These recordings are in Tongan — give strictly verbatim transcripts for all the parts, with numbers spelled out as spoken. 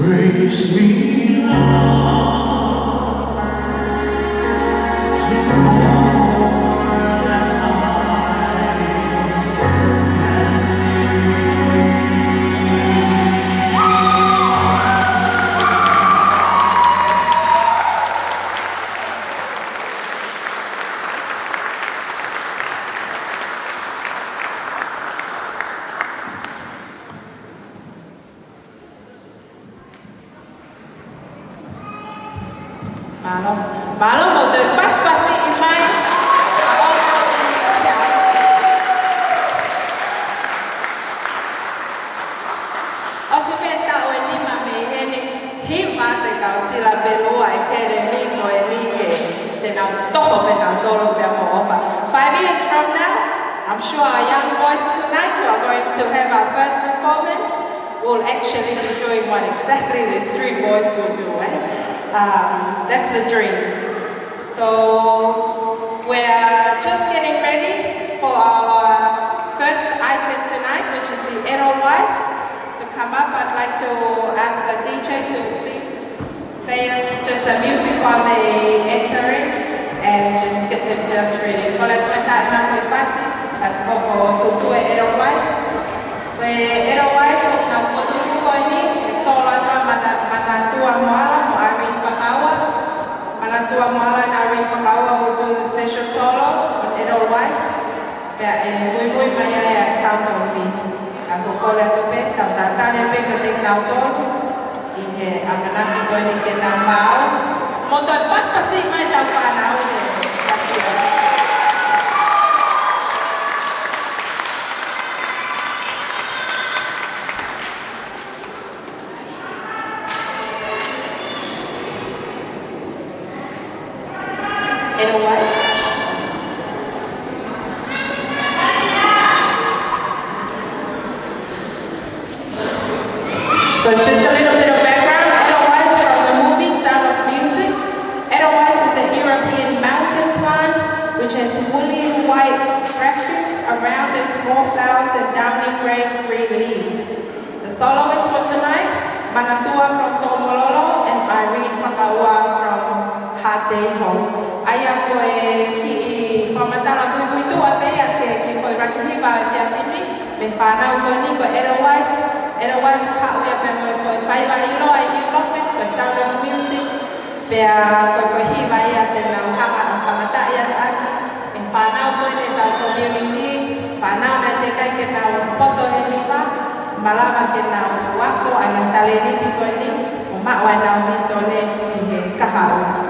Raise me up to more than I am. Mālō. Mālō mo e pasipasi ʻi mai. ʻOsi pē taʻu ʻe nima mei heni, hima te kau sila pē lua ʻe Kelemi mo ʻEni he te nau toho pē nautolu pea mo ʻOfa. Five years from now, I'm sure our young boys tonight who are going to have our first performance will actually be doing what exactly these three boys will do, eh? Um, that's the dream. So we're just getting ready for our first item tonight, which is the Edelweiss. To come up, I'd like to ask the D J to please play us just the music while they enter in and just get themselves ready. Kole atu e taʻemaʻu e pasi, ka foko tutu e Edelweiss. Ko e Edelweiss ʻoku nau fokotuʻutuʻu ko eni, ʻe solo atu ʻa Mana-, Manatua Moala mo Irene Fakaua. Manatua Moala and Irene Fakaua will do the special solo on Edelweiss. Pea ʻe muimui mai ai ʻa e Count on Me. Ka ʻoku ou kole atu pē, tau talitali pē kiate kinautolu ʻi he ʻamanaki. Toe pasipasi mai ʻetau fānau. Edelweiss. So just a little bit of background, Edelweiss from the movie Sound of Music. Edelweiss is a European mountain plant which has woolly white bracteates around its small flowers and downy grey green leaves. The soloist for tonight, Manatua from Tōmololo and Irene Fakaua from Haʻateiho. ʻA ia ko e kiʻi fakamatala muimuituʻa pē ia ki he kiʻi foʻi laki hiva ʻo e efiafi ni, mei he fānau ko eni ko Edelweiss. Edelweiss ʻoku haʻu ia pē mo e foʻi faiva ʻiloa ʻi ʻIulope, ko e Sound of Music. Pea ko e foʻi hiva ia te nau hanga ʻo kamataʻi atu ʻaki e fānau ko eni ʻetau community, fānau naʻe teʻeki ai ke nau poto he hiva, malava ke nau ako ʻa e ngaahi talēniti ko eni, ʻo maʻu ʻenau vīsone ʻi he kahaʻu.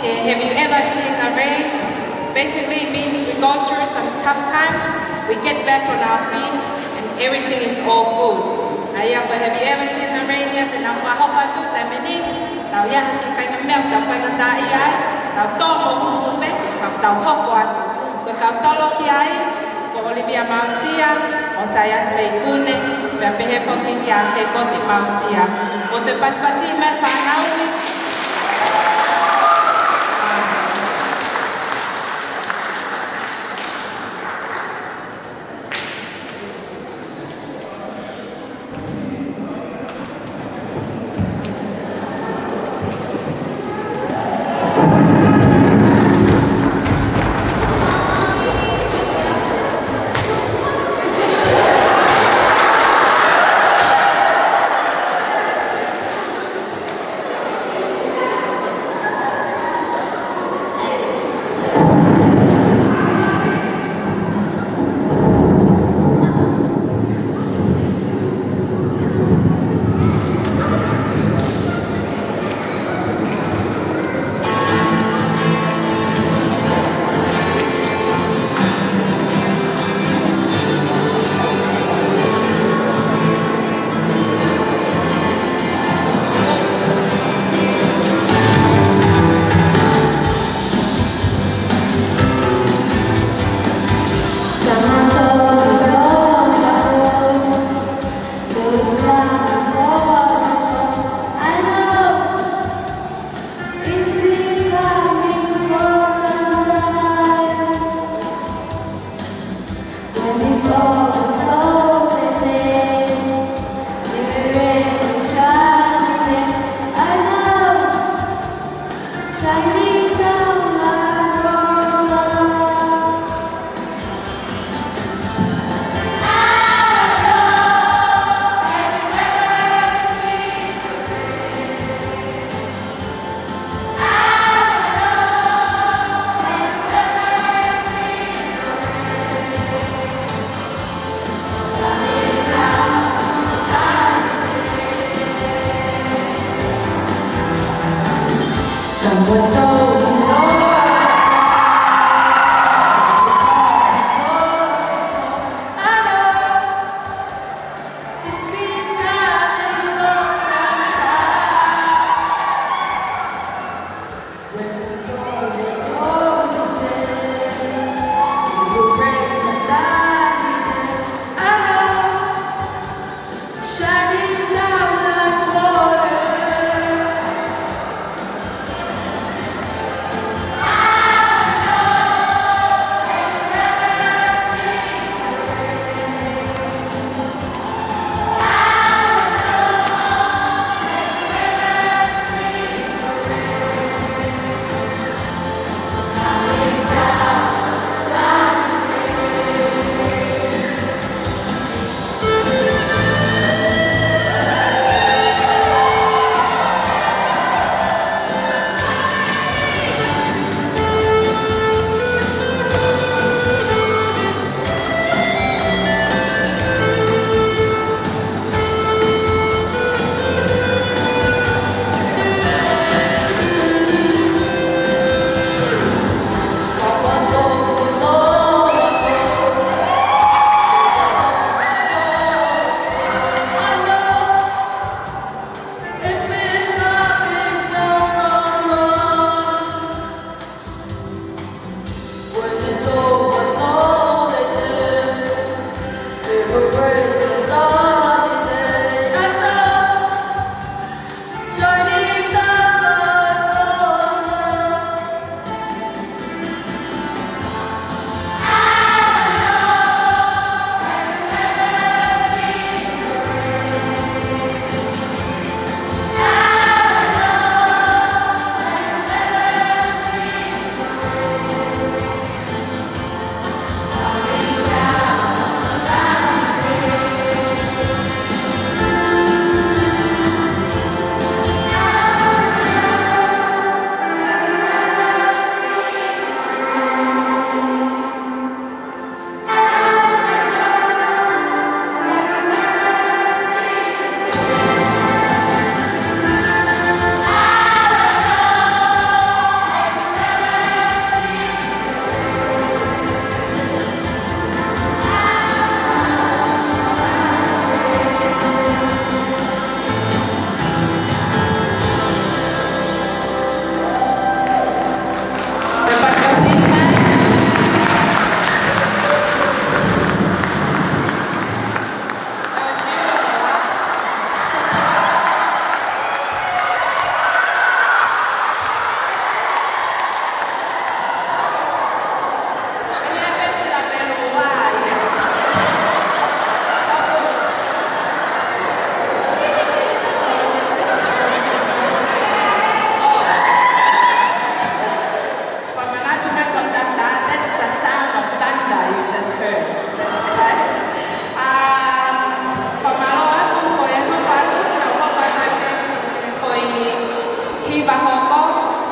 Have you ever seen the rain? Basically, it means we go through some tough times, we get back on our feet, and everything is all good. ʻA ia ko e have you ever seen the rain ia te nau fakahoko atu he taimi ni, tau ʻi ai ha kiʻi faʻahinga meʻa ʻoku tau faingataʻaʻia ai, tau tō mo huhu pē, tau, tau hoko atu. Ko e kau solo ki ai, ko ʻOlivia Mausia, ʻo Saiasi Veikune, pea pehē foki kia Heikoti Mausia. ʻOua te pasipasi mai fānau ni.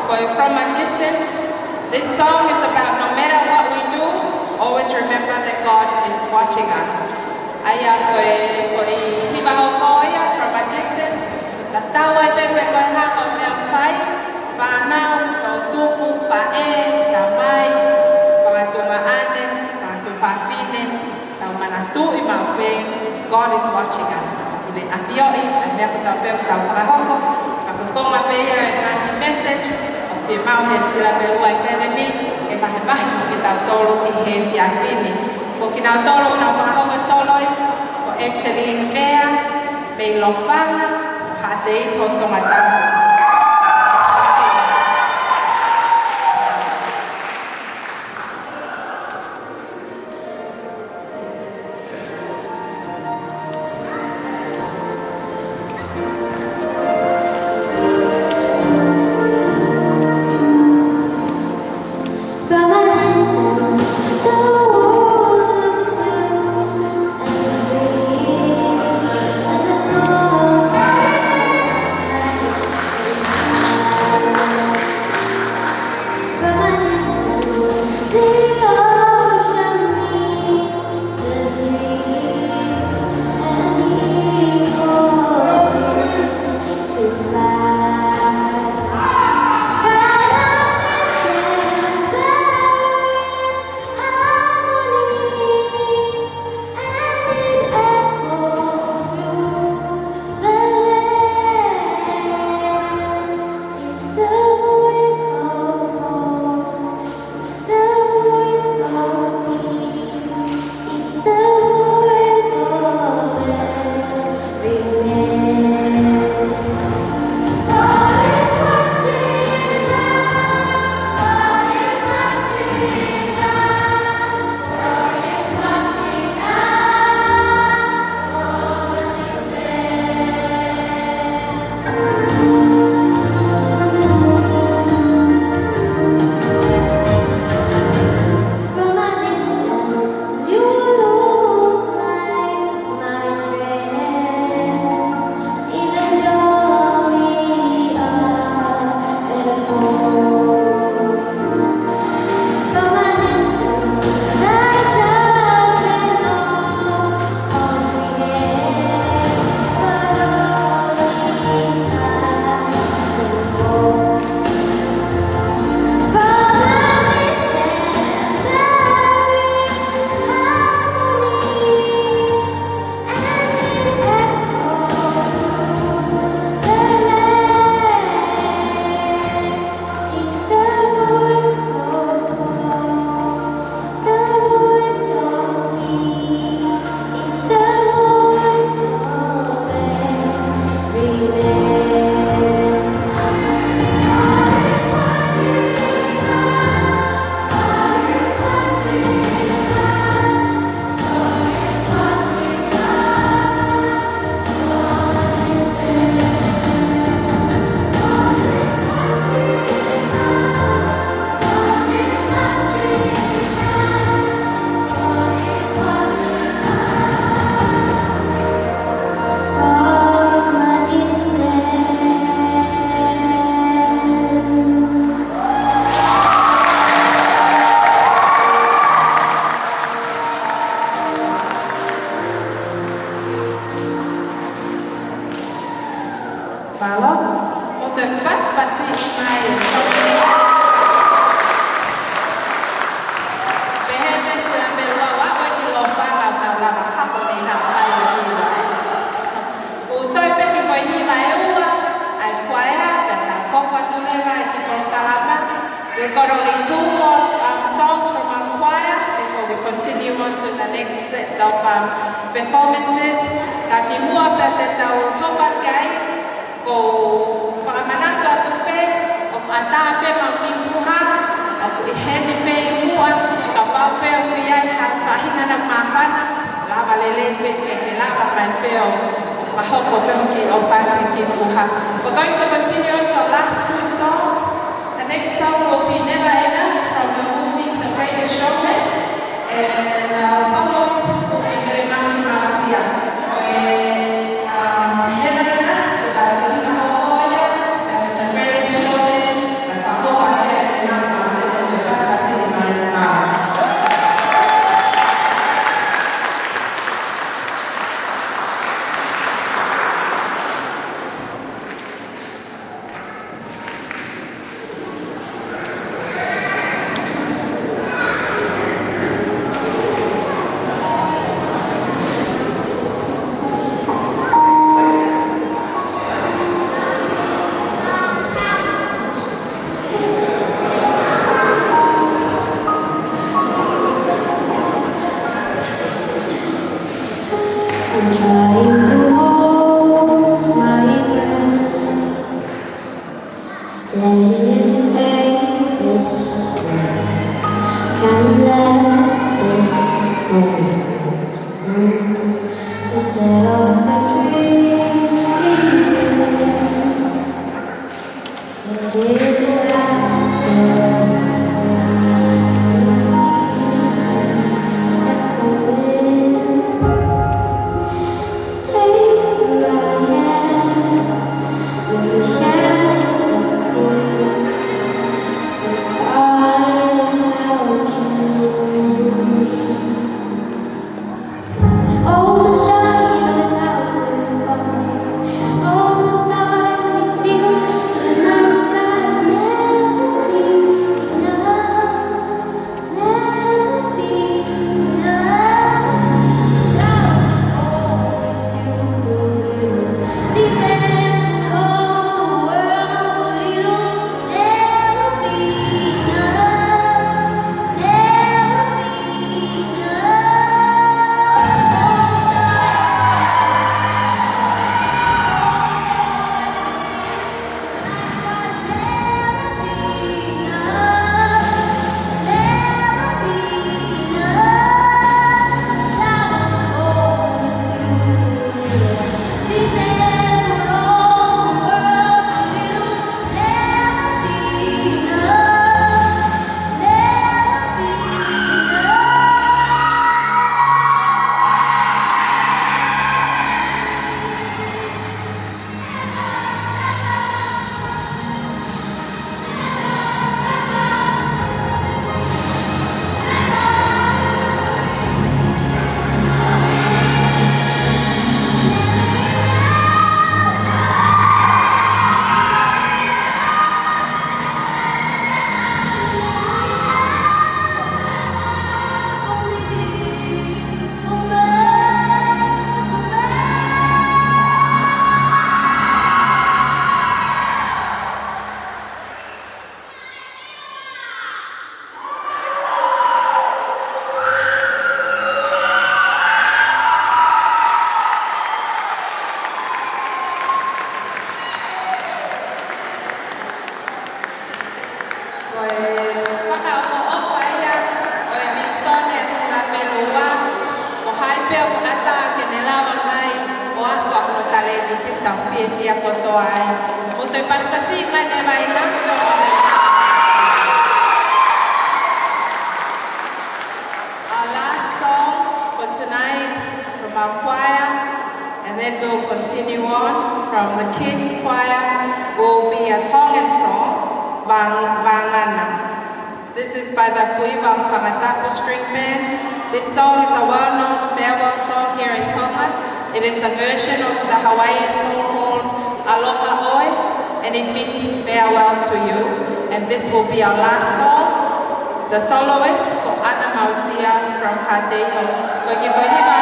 Ko e From a Distance, this song is about no matter what we do, always remember that God is watching us. ʻA ia ko e, ko e hiva hoko ia, From a Distance, tatau ai pē pe ko e hā haʻo meʻa ʻoku fai, fānau, toʻutupu, faʻē, tamai, fanga tuongaʻane, fanga tuofāfine, tau manatuʻi maʻu pē, God is watching us. ʻOku ne ʻafioʻi ʻa e meʻa kotoa pē ʻoku tau fakahoko. Ka ko e konga pē ia ʻo e ngaahi message ʻoku fiemaʻu he Sila Melua Academy ke vahevahe mo kitautolu ʻi he efiafi ni. Ko kinautolu ʻoku nau fakahoko e soloist, ko Angeline Vea, mei Lofanga, Haʻateiho, Tongatapu. From a distance, the world looks blue and green, and there's no place to hide. From a distance, the ocean meets the stream, and the eagle turns to fly. From a distance, there is harmony, and it echoes through the land. It's the voice of hope. It's the voice of peace. It's the voice of every man. God is watching us. God is watching us. God is watching us. From a distance, you look like my friend, even though we are apart. From a distance, I just cannot comprehend, but all these mountains fall. From a distance, there is harmony, and it echoes through the land. It's the voice of hope. It's the voice of peace. It's the voice of every man. Mālō, ʻoku te pasipasi mai e From a Distance. Pehē pē Sila Melua, ʻoua ʻe ʻilo fanga nau lava hako ni ha mai e hiva, ē. ʻOku toe pē kiʻi foʻi hiva ʻe ua ʻa e kuaea, pea tau hoko atu leva ʻi he polokalama. We've got only two more, um, songs from our choir before we continue on to the next set of, um, performances. Ka kimuʻa pea te tau hoko atu ki ai, ʻoku ou fakamanatu atu pē, ʻoku ʻatā pē ʻemau kiʻi puha, ʻoku ʻi heni pē ʻi muʻa, kapau pē ʻoku ʻi ai ha faʻahinga naʻa māfana, lava lelei pē ke, ke lava mai pē ʻo, ʻo fakahoko pē hoʻo kiʻi, ʻo fai e kiʻi puha. We're going to continue on to our last two songs. The next song will be Never Enough from the movie The Greatest Showman. And, uh, soloist will be Mele Mafi Mausia. Ko e, um, Never Enough, ʻoku tau kiʻi mahohoia, and The Greatest Showman, All the shining of a thousand stars, all the stars we steal, the night sky will never be enough, never be enough. Thousand hours still too little, these hands will hold the world a little, never be enough. Ko e fakaʻofoʻofa ia ʻo e mīsone ʻa Silapelu Ua, ko hai pē ʻoku ʻatā ke ne lava mai ʻo ako hono talēniti, tau fiefia kotoa ai. Mou toe pasipasi mai ne vai na. Our last song for tonight from our choir, and then we'll continue on from the kids' choir, will be a Tongan song, Vang-, Vangana. This is by the Fuiva Fangatapu String Band. This song is a well-known farewell song here in Tonga. It is the version of the Hawaiian song called Aloha ʻOe, and it means farewell to you. And this will be our last song. The soloist, ko ʻAna Mausia from Haʻateiho. Ko e kiʻi foʻi hiva,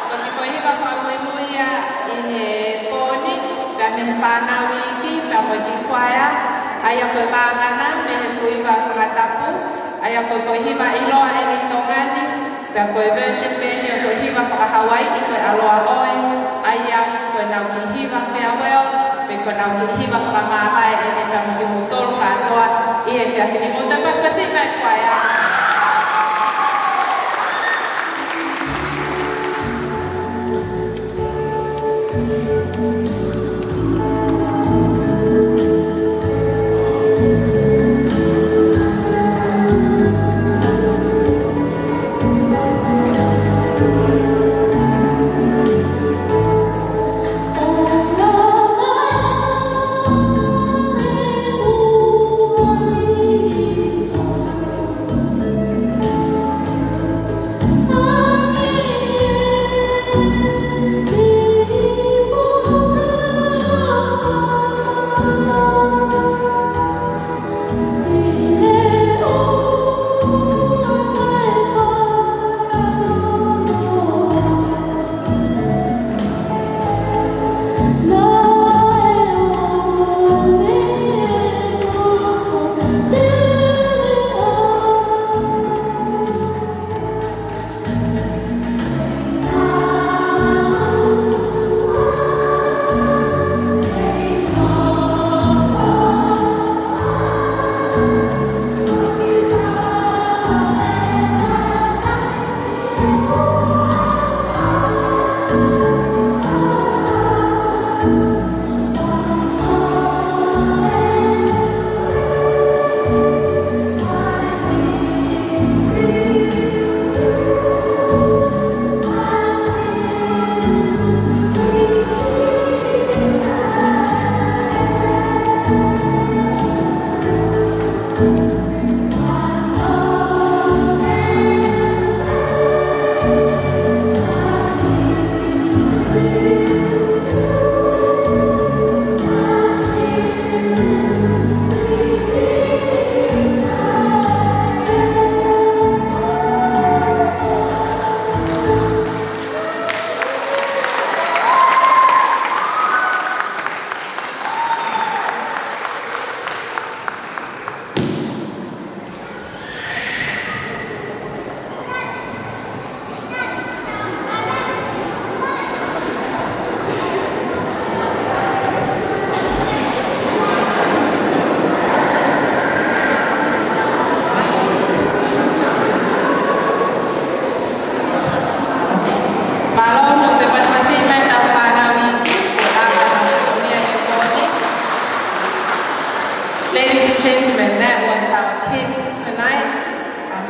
ko e kiʻi foʻi hiva fakamuimui ia ʻi he pō ni, pea mei he fānau iiki, pea mo e kiʻi kuaea, ʻa ia ko e Vangana mei he Fuiva Fangatapu, ʻa ia ko e foʻi hiva ʻiloa ʻeni ʻi Tonga ni, pea ko e version pē ʻeni ʻo e foʻi hiva faka-Hawaiʻi ko e Aloha ʻOe, ʻa ia ko ʻenau kiʻi hiva farewell, pe ko ʻenau kiʻi hiva fakamāvae ʻeni pea mo kimoutolu kātoa ʻi he efiafi ni. Mou toe pasipasi mai kuaea.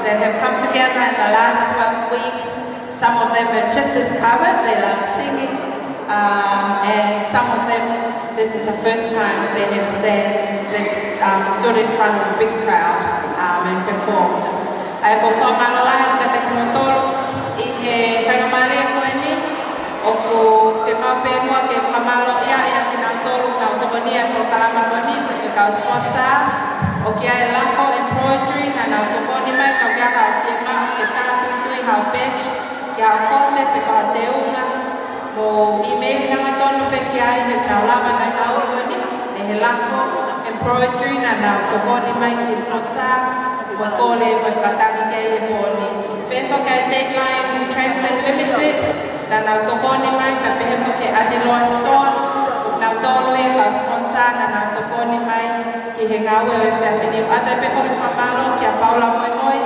that have come together in the last twelve weeks. Some of them have just discovered they love singing, um, and some of them, this is the first time they have stand, they've, um, stood in front of a big crowd, um, and performed. ʻA ia ko e fakamālō lahi atu kiate kimoutolu ʻi he faingamālie ko eni, ʻoku fiemaʻu pē muʻa ke fakamālōʻia ʻa kinautolu naʻa nau tokoniʻi e polokalama ko eni, pea mo e kau sponsor, ʻoku ʻi ai e lafo embroidery naʻa nau tokoni mai, ka ʻoku ʻi ai haʻo fiemaʻu ke tātuitui haʻo badge, ki haʻo kote pe ko ha teunga, mou email hangatonu pē ki ai he te nau lava e ngaahi ngāue ko eni ʻe he lafo embroidery naʻa nau tokoni mai ki he sponsor, mo e kole mo e fakatangi ki ai he pō ni. Pehē foki ki he Dateline Transit Limited, naʻa nau tokoni mai, pea pehē foki ki he Adeloa Store, ko kinautolu ia e kau sponsor naʻa nau tokoni mai ki he ngāue ʻo e efiafi ni. ʻOatu ai pē foki e fakamālō kia Paula Moimoi,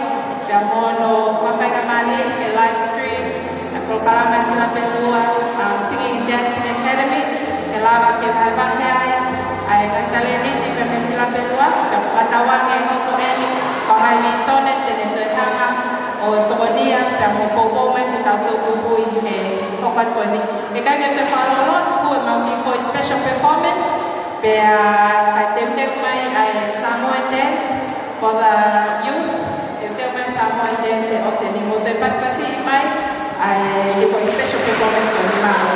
pea mo hono fakafaingamālieʻi ke live stream e polokalama Sila Pelua, um, Singing and Dancing Academy, ke lava ke vahevahe ai ʻa e ngaahi talēniti pea mei Sila Pelua, pea fakatauange ʻe hoko eni ko e ngaahi vīsone te ne toe hanga ʻo tokonia pea mo poupou mai ki heʻetau toʻutupu ʻi he hoko atu ko eni. ʻE ʻikai ke toe fakalōloa, ʻoku ʻi ai ʻemau kiʻi foʻi special performance, pea ka teuteu mai ʻa e Samoan dance for the youth, teuteu mai Samoan dance ʻi he ʻaho ni, mou toe pasipasiʻi mai ʻa e kiʻi foʻi special performance ko eni. Mālō.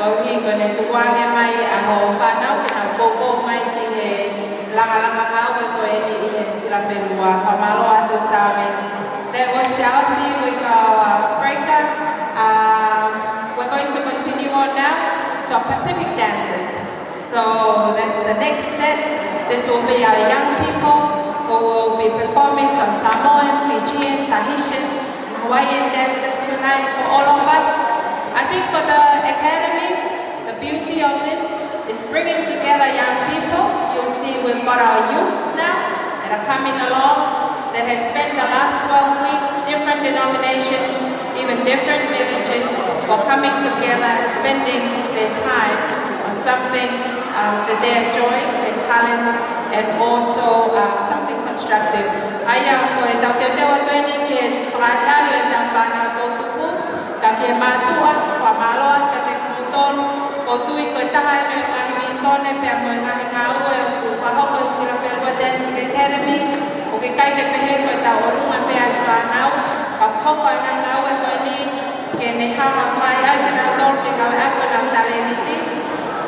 Koeʻuhi ko ʻene tukuange mai ʻa hoʻo fānau ke nau poupou mai ki he langalanga ngāue ko eni ʻi he Silapelua. Fakamālō atu Same. That was Siaosi with our breaker. Um, we're going to continue on now to our Pacific dances. So that's the next set. This will be our young people who will be performing some Samoan, Fijian, Tahitian, Hawaiian dances tonight for all of us. I think for the academy, the beauty of this is bringing together young people. You'll see we've got our youth now that are coming along, that have spent the last twelve weeks, different denominations, even different villages, for coming together and spending their time on something, um, that they enjoy, their talent, and also, um, something constructive. ʻA ia ko ʻetau teuteu atu eni ke fakaʻaliʻali ʻetau fānau tōtupu, ka ki he mātuʻa, fakamālō atu kiate kimoutolu, ʻoku ou tui ko e taha eni ʻo e ngaahi mīsone pea mo e ngaahi ngāue ʻoku fakahoko ʻe he Silapelua Dancing Academy, ʻoku ʻikai ke pehē ko ʻetau ʻolunga pē ʻa e fānau, ka ʻoku hoko ʻa e ngaahi ngāue ko eni ke ne hanga ʻo fai ai kinautolu ke ngāueʻaki honau talēniti,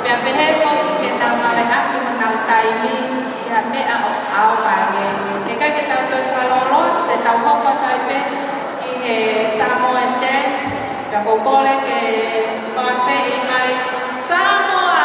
pea pehē foki ke nau ngāueʻaki honau taimi ki ha meʻa ʻo ʻaonga ange. He ʻikai ke tau toe fakalōloa, te tau hoko atu ai pē ki he Samoan dance, pea ʻoku ou kole ke fakaafeʻi mai Samoa!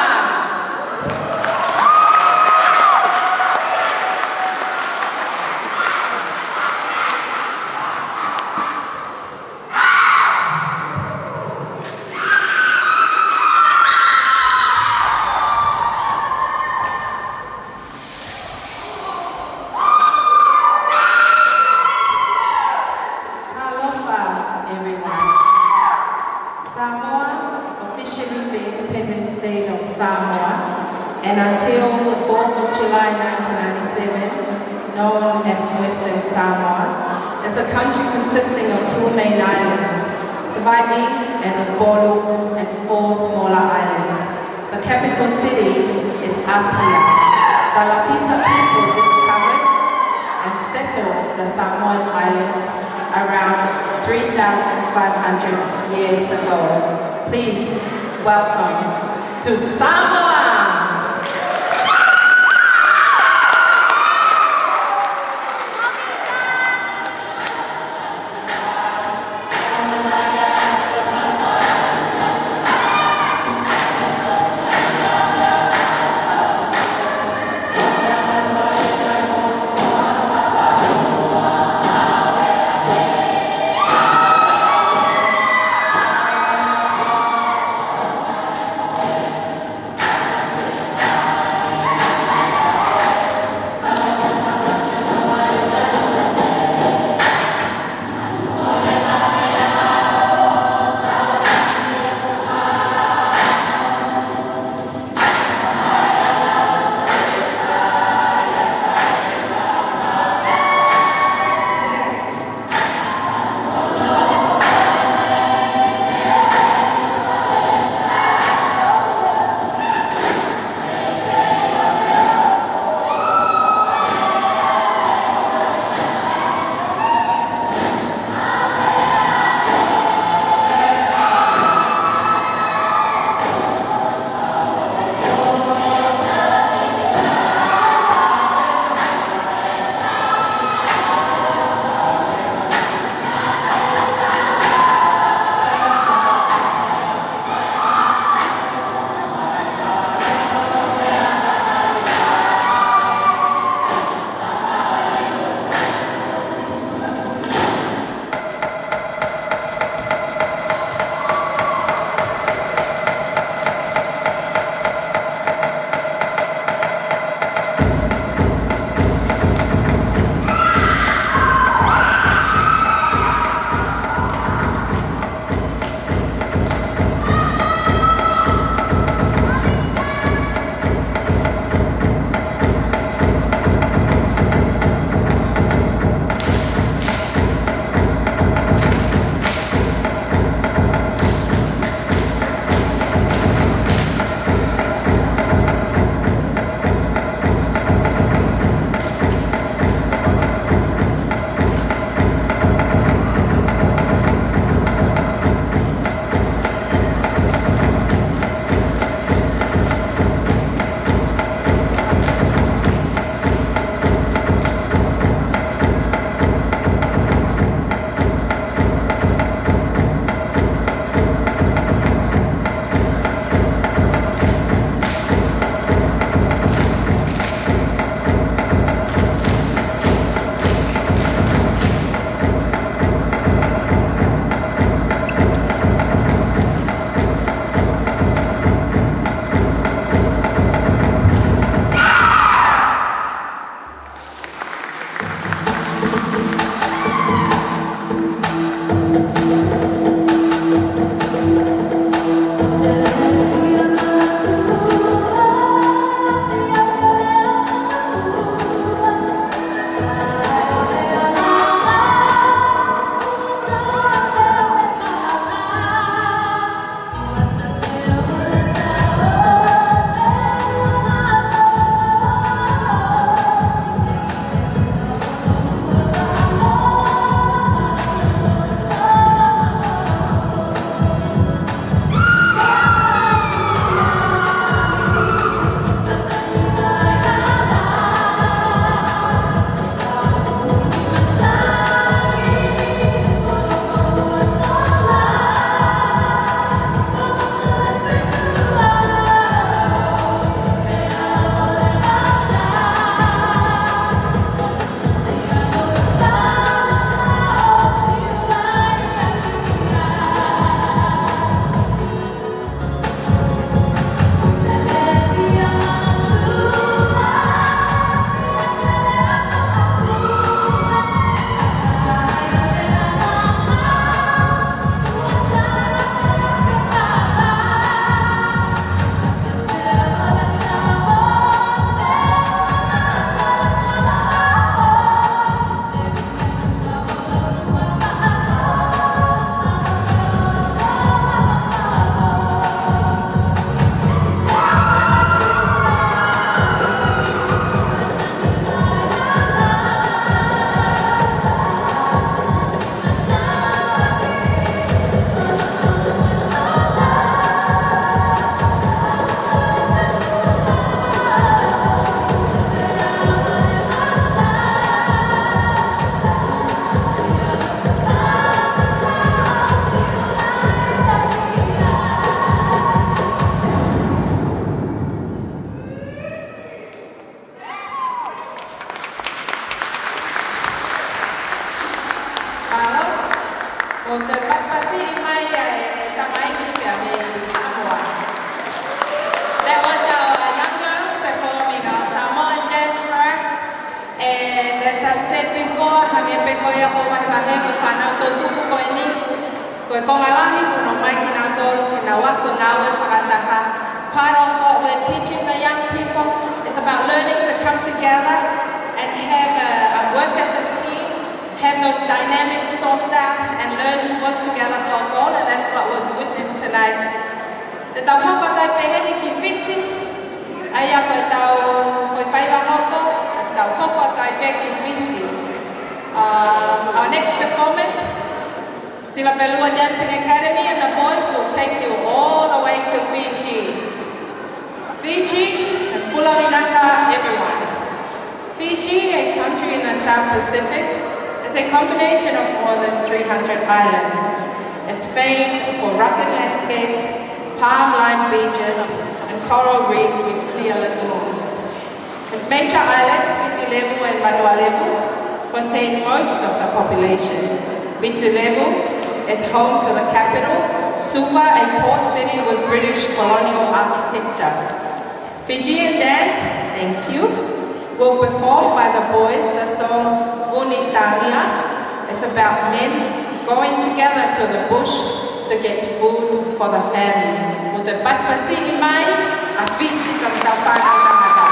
Talofa, everyone. Samoa, officially the Independent State of Samoa, and until the fourth of July nineteen ninety-seven, known as Western Samoa, is a country consisting of two main islands, Savaii and Upolu, and four smaller islands. The capital city is Apia. The Lapita people discovered and settled the Samoan islands around three thousand five hundred years ago. Please welcome to Samoa! Mālō. Ko e toe pasipasi mai ia e tamaiki pea mei Samoa. That was our young girls performing our Samoan dance for us. And as I've said before, hangē pē ko ia ko e vahevahe ko e fānau toʻutupu ko eni, ko e konga lahi kuo nau ōmai kinautolu ke nau ako e ngāue fakataha. Part of what we're teaching the young people is about learning to come together and have a, a work as a team, have those dynamics sourced out and learn to work together for a goal, and that's what we've witnessed tonight. Te tau hoko atu ai pē heni ki Fisi, ʻa ia ko ʻetau foʻi faiva hoko, tau hoko atu ai pē ki Fisi. Um, our next performance, Sila Pelua Dancing Academy and the boys will take you all the way to Fiji. Fiji, pula vinaka, everyone. Fiji, a country in the South Pacific, is a combination of more than three hundred islands. It's famed for rugged landscapes, palm-lined beaches, and coral reefs with clear lagoons. Its major islands, Viti Levu and Manualevu, contain most of the population. Viti Levu is home to the capital, Suva, a port city with British colonial architecture. Fijian dance, thank you, will perform by the boys the song Vuni Tāngia. It's about men going together to the bush to get food for the family. Mo te pasipasi mai ʻa Fisi ka mo tau fānau tangata.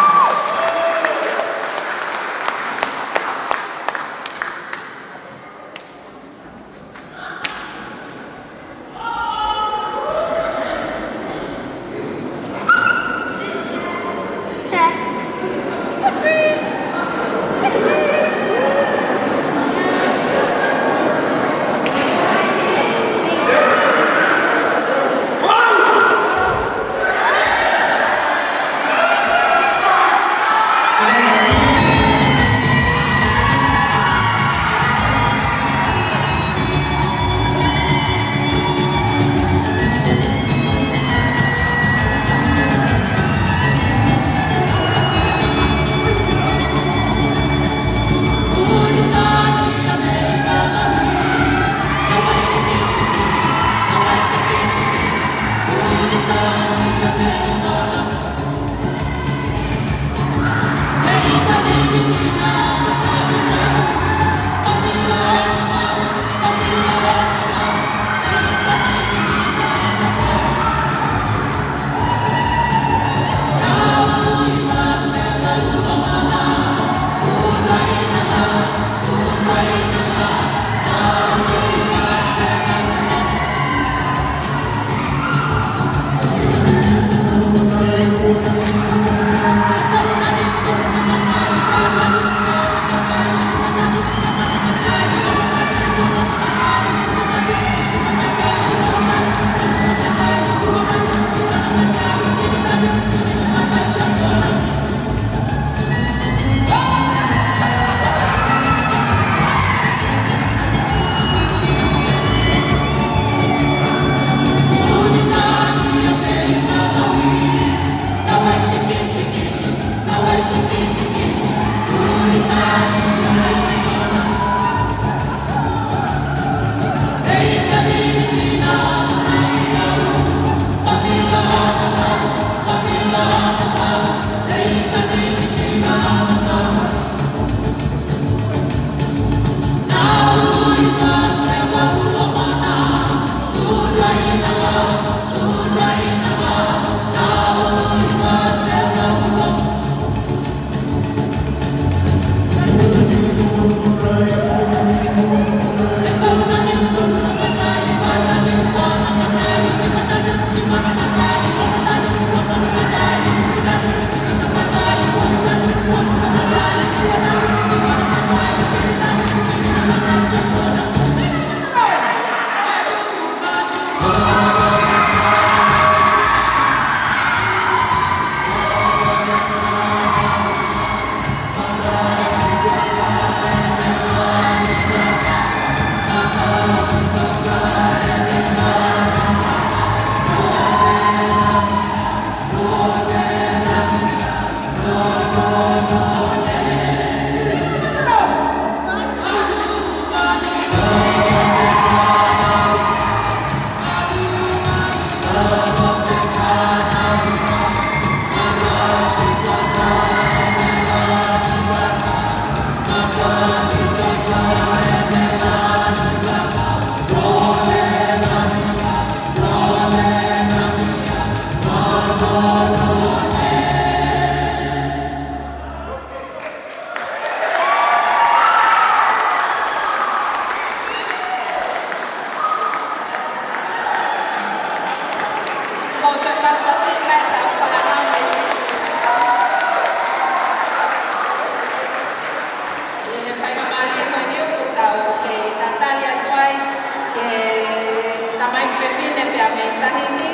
Tahiti,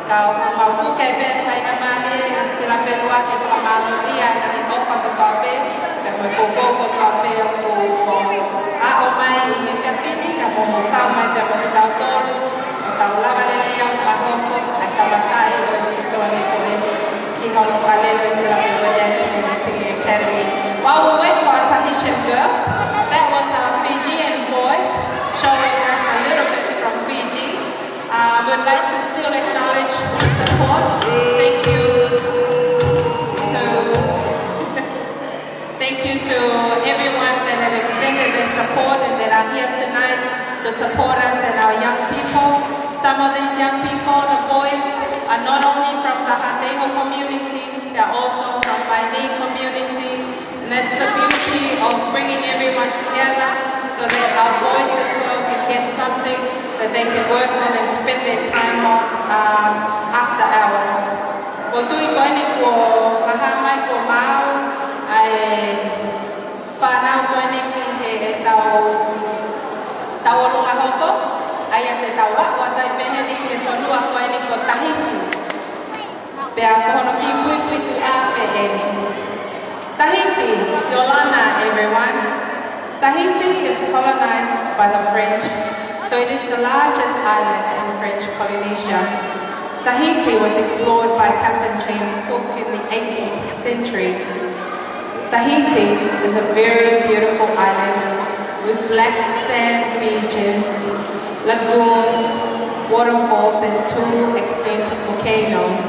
ka ʻoku mau puke pē faingamālie ʻi Silapelua ke fakamālōʻia ʻa e ngaahi ʻofa kotoa pē, pea mo e poupou kotoa pē ʻoku aʻu mai ʻi he efiafi ni, ka mo mo kau mai pea mo kitautolu, ʻo tau lava lelei ʻo fakahoko ʻa e kamataʻi ʻo e ʻipiseli ko eni ki hono fakalele ʻi Silapelua Dance and Singing Academy. While we wait for our Tahitian girls, that was our Fijian boys showing us a little bit from Fiji. Uh, I would like to still acknowledge the support. Thank you to, thank you to everyone that have extended their support and that are here tonight to support us and our young people. Some of these young people, the boys, are not only from the Haʻateiho community, they're also from Vainī community. And that's the beauty of bringing everyone together so that our boys as well can get something that they can work on and spend their time on, um, after hours. Ko e tuʻi ko eni kuo fakahā mai kuo maau ʻa e fānau ko eni ki heʻetau tauʻolunga hoko, ʻa ia te tau aʻu atu ai pē heni ki he fonua ko eni ko Tahiti. Pea ko hono kiʻi puipuituʻa pē eni. Tahiti, Yolanda, everyone. Tahiti is colonized by the French, so it is the largest island in French Polynesia. Tahiti was explored by Captain James Cook in the eighteenth century. Tahiti is a very beautiful island with black sand beaches, lagoons, waterfalls, and two extinct volcanoes.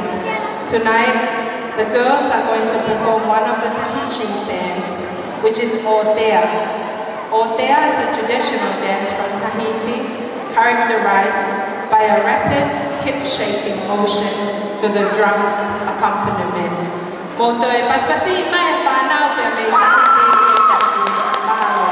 Tonight, the girls are going to perform one of the Tahitian dance, which is ʻōtea. ʻŌtea is a traditional dance from Tahiti, characterized by a rapid hip-shaking motion to the drum's accompaniment. Mou toe pasipasi mai e fānau pea mei Tahiti ʻi he taki. Mālō.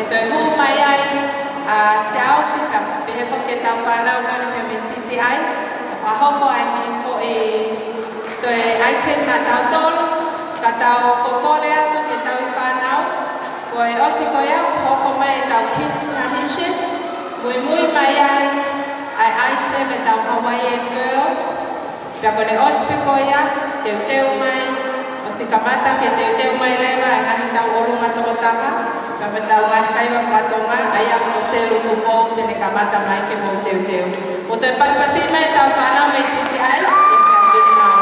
Toe hū mai ai ʻa Siaosi, pea pehē foki ki heʻetau fānau ko eni pea mei Titiʻai, ʻo fakahoko ai e kiʻi foʻi toe item maʻatautolu, ka tau kole atu ki heʻetau fānau, ko e ʻosi ko ia, hoko mai ʻetau Kids Tahitian, muimui mai ai ʻa e item ʻetau Hawaiian Girls, pea ko ʻene ʻosi pē ko ia, teuteu mai, ʻosi kamata ke teuteu mai leva e ngaahi tauʻolunga tokotaha, pea mo ʻetau ngaahi faiva faka-Tonga, ʻa ia ko Selu Tupou, te ne kamata mai ke mou teuteu. Mou toe pasipasi mai ʻetau fānau mei Titiʻai, ke pea pili mau.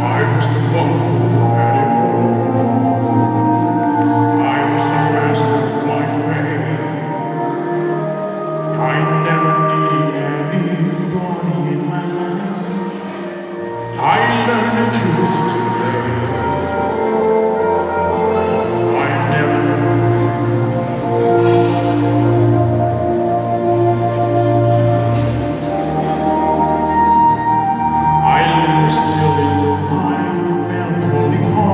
I was the one who had it all. I was the best of my friends. I never needed anybody in my life. I learned the truth today. I never I let her steal into my melancholy heart.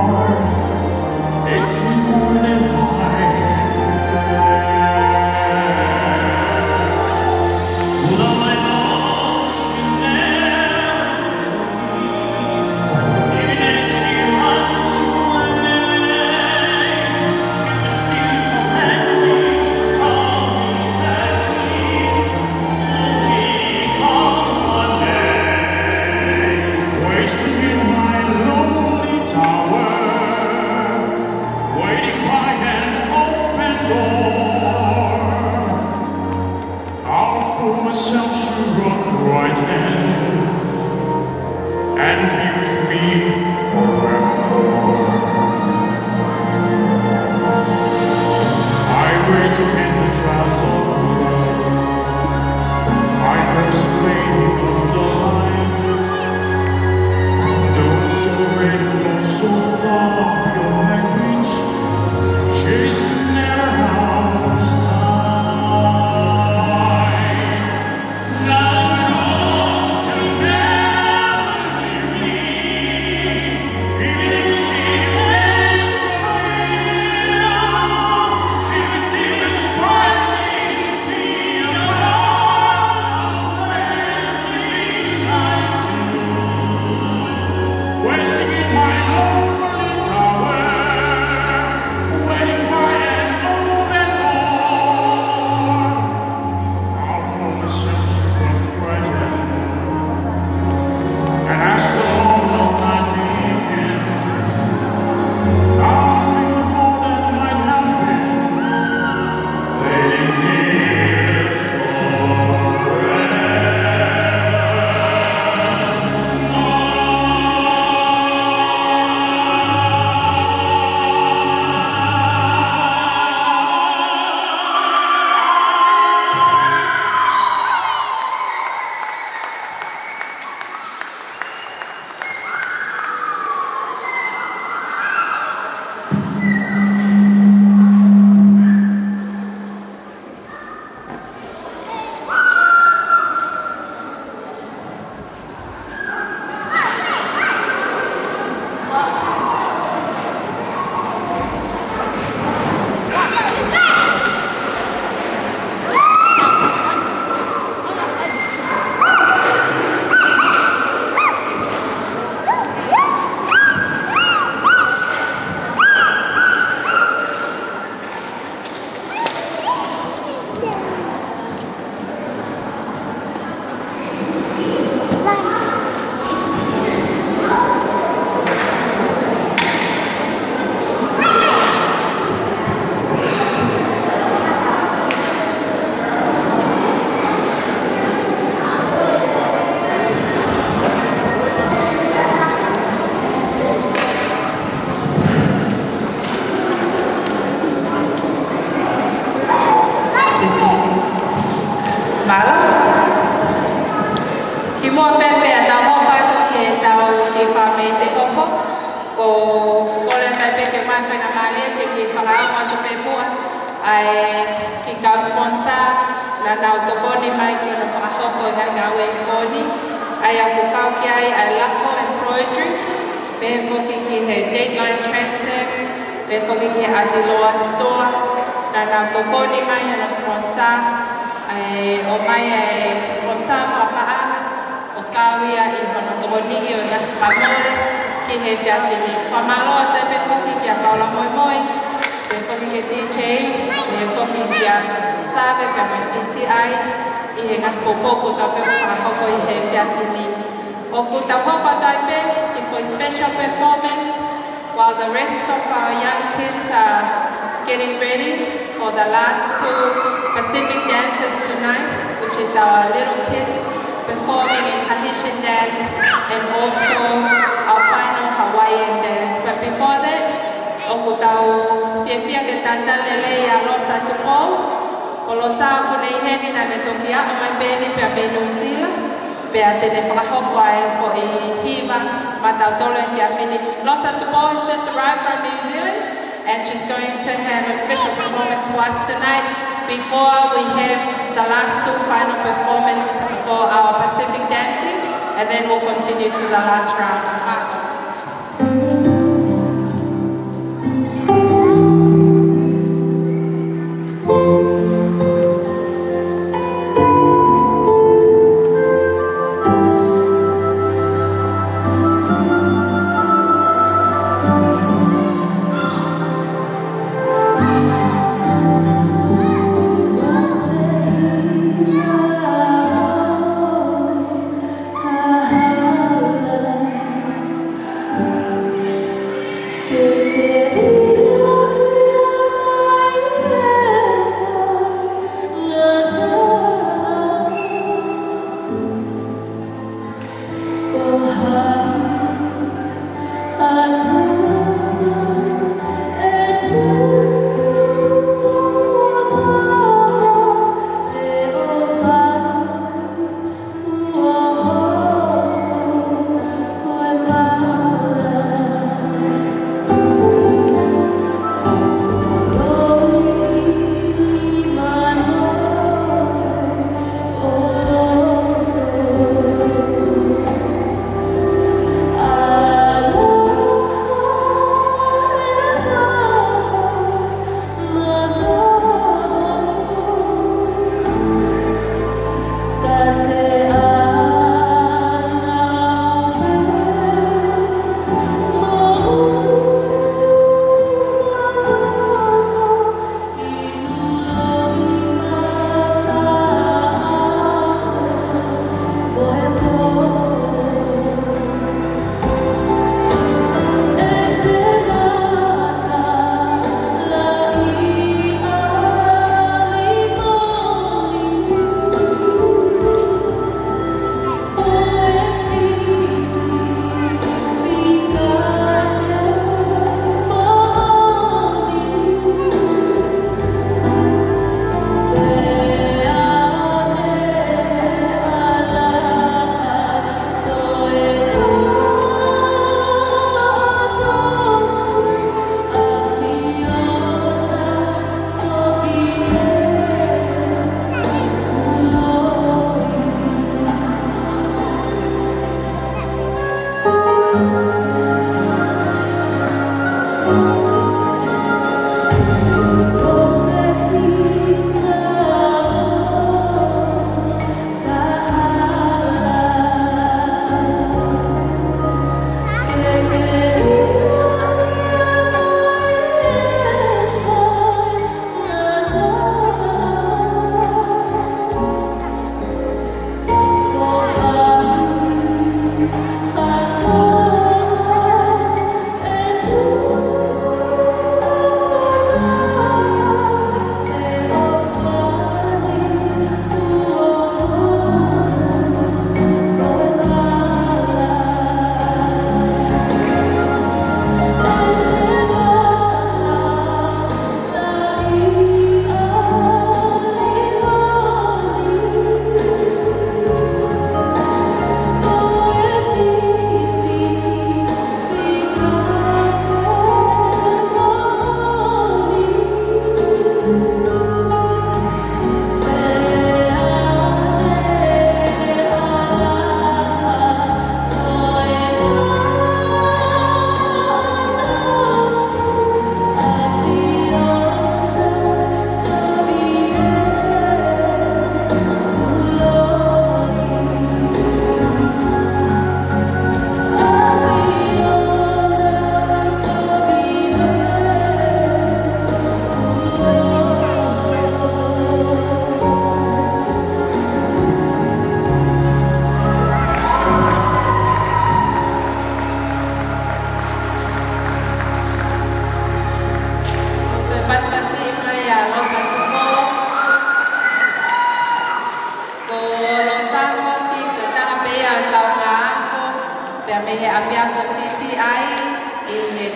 ʻOku ou kole atu pē ke ʻomai faingamālie ke u kiʻi fakaongo atu pē muʻa ʻa e kiʻi kau sponsor naʻa nau tokoni mai ki hono fakahoko e ngaahi ngāue ko eni, ʻa ia ʻoku kau ki ai ʻa e Lafo Embroidery, pehē foki ki he Dateline Transit, pehē foki ki he Atiloa Store, naʻa nau tokoni mai hono sponsor, ʻa e ʻomai e sponsor fakapaʻanga, ʻo kau ia ʻi hono tokoniʻi ʻo e ngaahi fakamole ki he efiafi ni. Fakamālō atu pē foki kia Paula Moimoi, pehē foki ki he D J, pehē foki kia Save pea mo Titi ai, ʻi he ngaahi poupou kotoa pē ʻoku fakahoko ʻi he efiafi ni. ʻOku tau hoko atu ai pē ki he foʻi special performance, while the rest of our young kids are getting ready for the last two Pacific dances tonight, which is our little kids performing in Tahitian dance and also our final Hawaiian dance. But before that, ʻoku tau fiefia ke talitali lelei ʻa Losa Tupou. Ko Losa ʻoku ne ʻi heni, naʻa ne toki aʻu mai pē eni pea mei New Zealand. Pea te ne fakahoko ʻa e foʻi hiva maʻatautolu he efiafi ni. Losa Tupou has just arrived from New Zealand, and she's going to have a special performance for us tonight before we have the last two final performance for our Pacific dancing, and then we'll continue to the last round.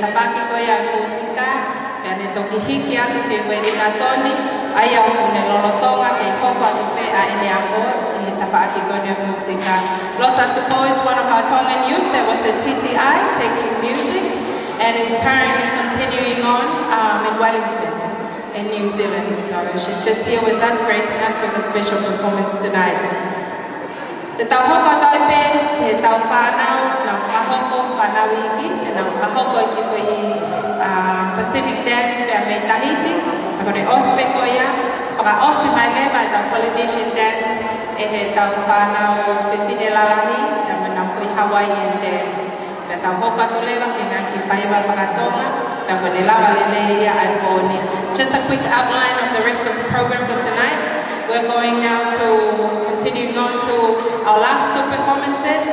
tafaʻaki ko ia ʻo e mūsika, pea ne toki hiki atu ki he uelingatoni, ʻa ia ʻoku ne lolotonga ke hoko atu pē ʻa ʻene ako ʻi he tafaʻaki ko eni ʻo e mūsika. Losa Tupou is one of our Tongan youth that was at T T I taking music and is currently continuing on, um, in Wellington, in New Zealand. So she's just here with us, gracing us with a special performance tonight. Te tau hoko atu ai pē ki heʻetau fānau naʻa nau fakahoko, fānau iiki, te nau fakahoko e kiʻi foʻi, uh, Pacific dance pea mei Tahiti, pea ko ʻene ʻosi pē ko ia, fakaʻosi mai leva ʻetau Polynesian dance ʻe heʻetau fānau fefine lalahi, pea mo ʻenau foʻi Hawaiian dance. Pea tau hoko atu leva ki he ngaahi kiʻi faiva faka-Tonga, pea ko ʻene lava lelei ia ʻaupito. Just a quick outline of the rest of the program for tonight. We're going now to continuing on to our last two performances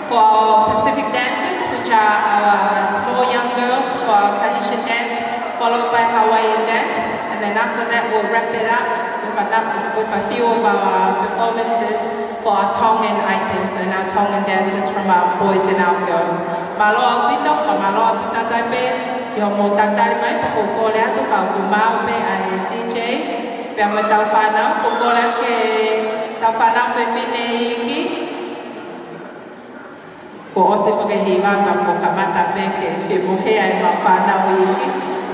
for our Pacific dancers, which are our small young girls for our Tahitian dance, followed by Hawaiian dance. And then after that, we'll wrap it up with a, with a few of our performances for our Tongan items and our Tongan dances from our boys and our girls. Mālō ʻaupito, fakamālō ʻaupito atu ai pē ki hoʻomou talitali mai, pea ʻoku ou kole atu ka ʻoku maau pē ʻa e D J, pea mo ʻetau fānau, ʻoku ou kole atu ki heʻetau fānau fefine iiki. Kuo ʻosi foki e hiva pea kuo kamata pē ke fiemohea ʻemau fānau iiki.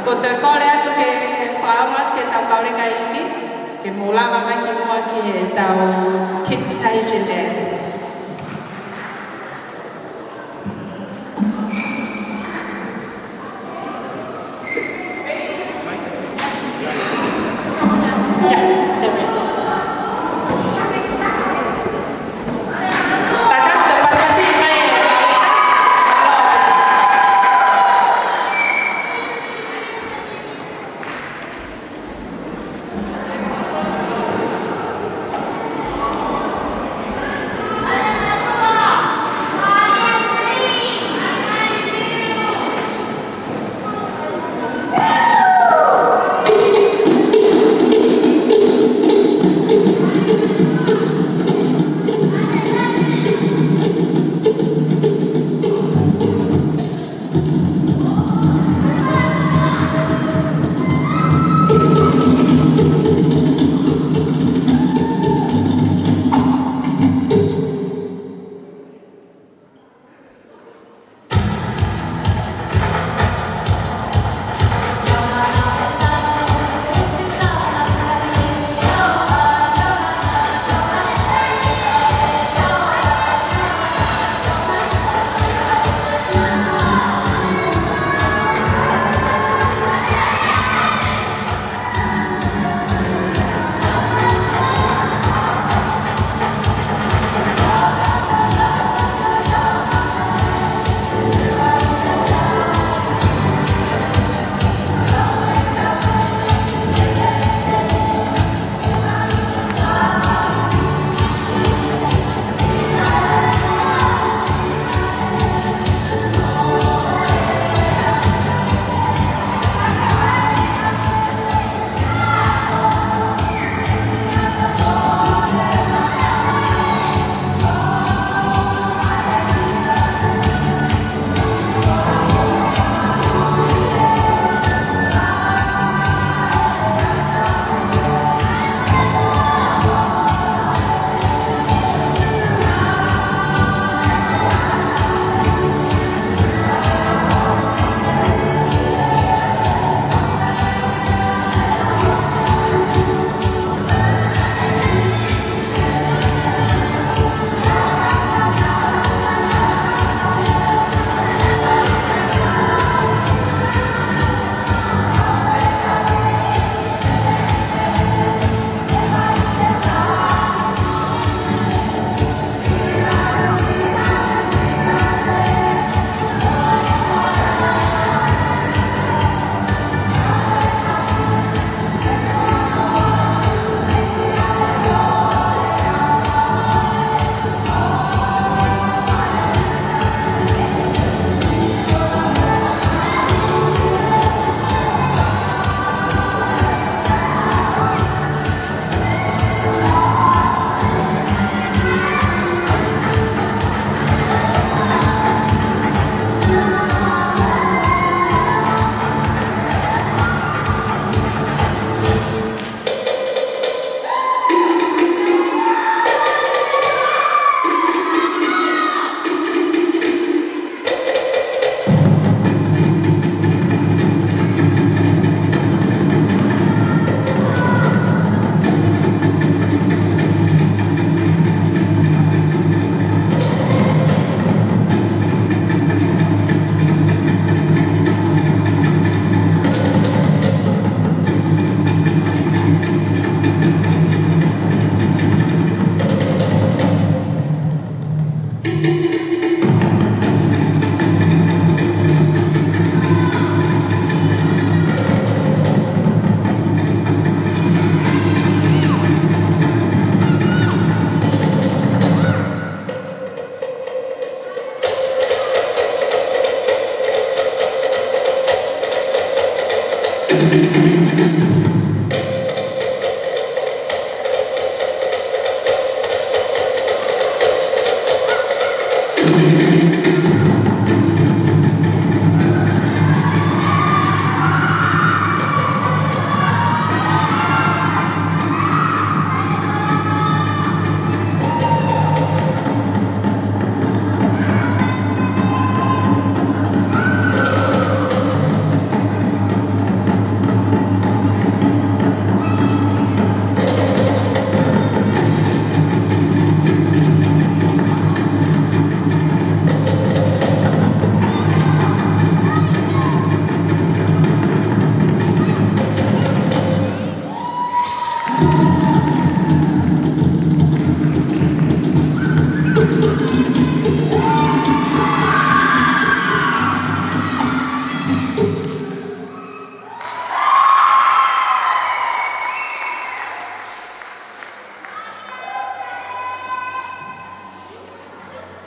ʻOku ou toe kole atu ke fakaʻamu atu ki heʻetau kau leka iiki, ke mou lava mai ki muʻa ki heʻetau Kids Tahitian Dance.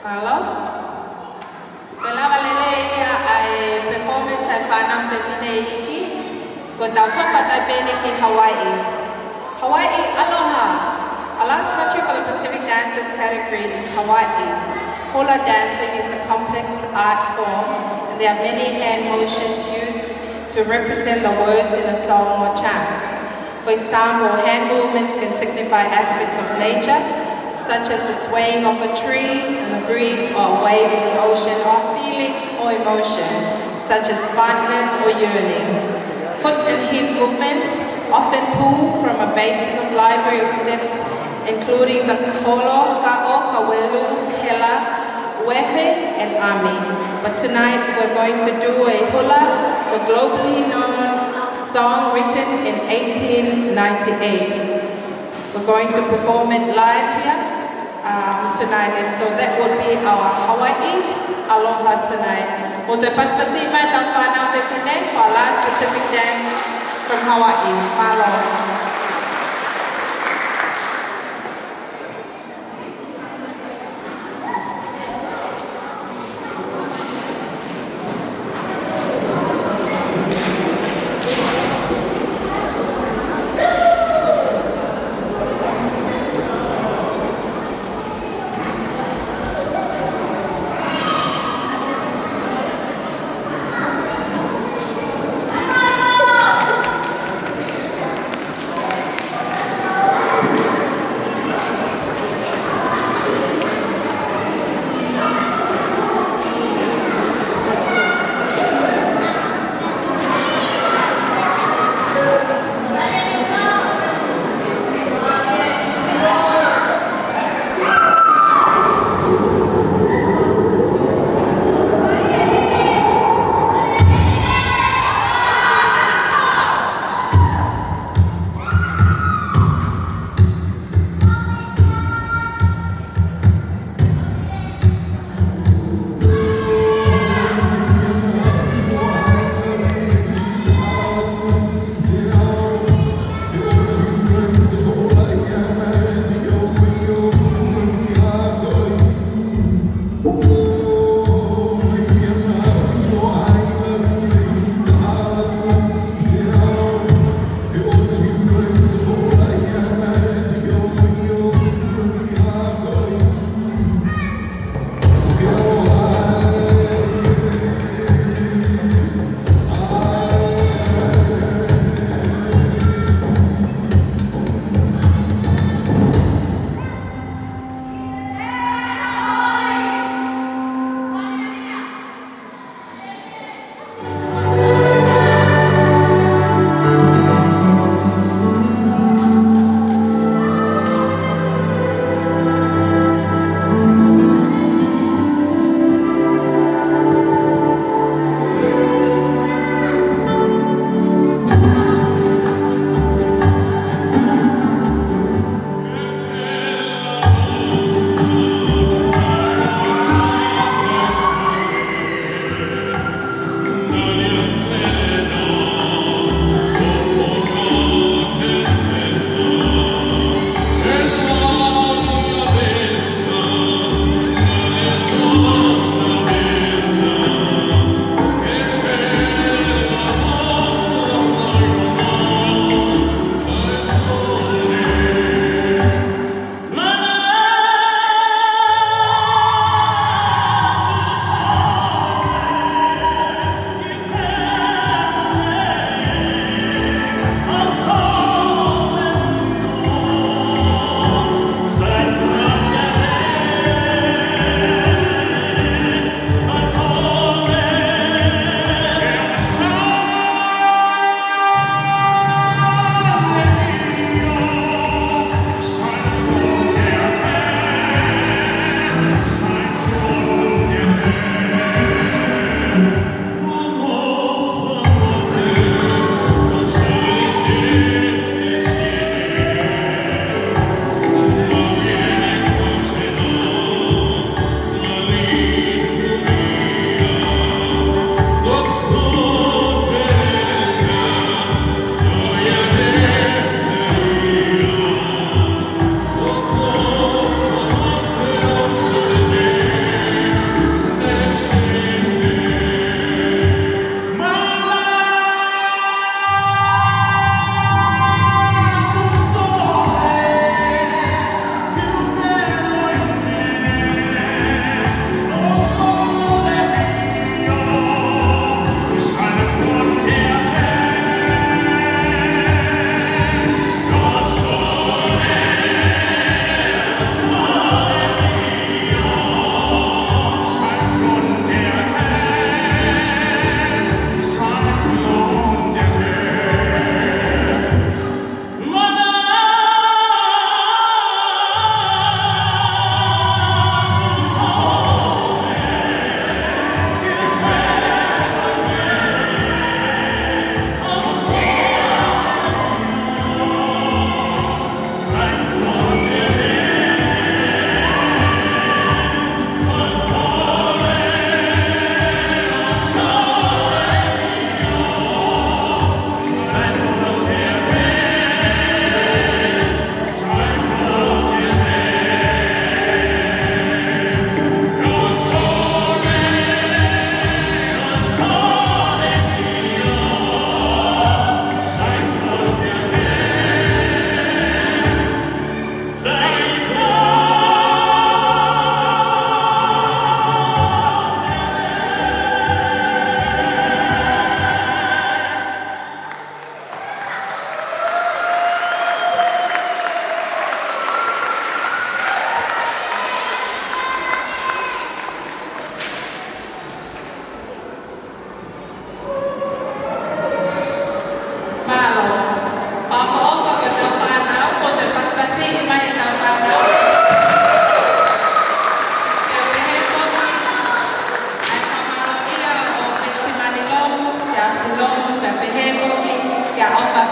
Mālō. Ko e lava lelei ia ʻa e performance ʻa e fānau fefine iiki. Ko ʻetau hoko atu pē eni ki Hawaiʻi. Hawaiʻi, aloha. Our last country for the Pacific Dances category is Hawaii. Hula dancing is a complex art form, and there are many hand motions used to represent the words in a song or chant. For example, hand movements can signify aspects of nature, such as the swaying of a tree in the breeze or a wave in the ocean, or a feeling or emotion, such as fondness or yearning. Foot and hip movements often pull from a basic of library of steps, including the kaholo, kaʻo, kawelu, hela, wehe, and ʻami. But tonight we're going to do a hula, the globally known song written in eighteen ninety-eight. We're going to perform it live here, um, tonight, and so that would be our Hawaiʻi Aloha tonight. Mou toe pasipasi mai ʻetau fānau fefine for our last Pacific dance from Hawaii. Mālō.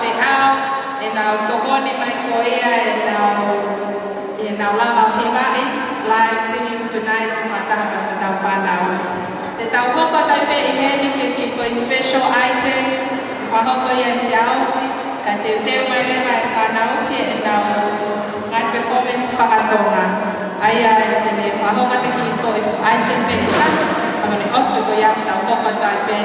Feʻao, ʻenau tokoni mai ko ia, ʻenau, ʻenau lava hivaʻi, live singing tonight, fakataha mo ʻetau fānau. Te tau hoko atu pē ʻi heni ki he kiʻi foʻi special item, fakahoko ia ʻe Siaosi, kae teuteu mai leva e fānau ki heʻenau ngaahi performance fakatonga. ʻA ia ʻe te me fakahoko atu e kiʻi foʻi item pē ʻe taha, ka mani ʻosi pē ko ia te tau hoko atu pē.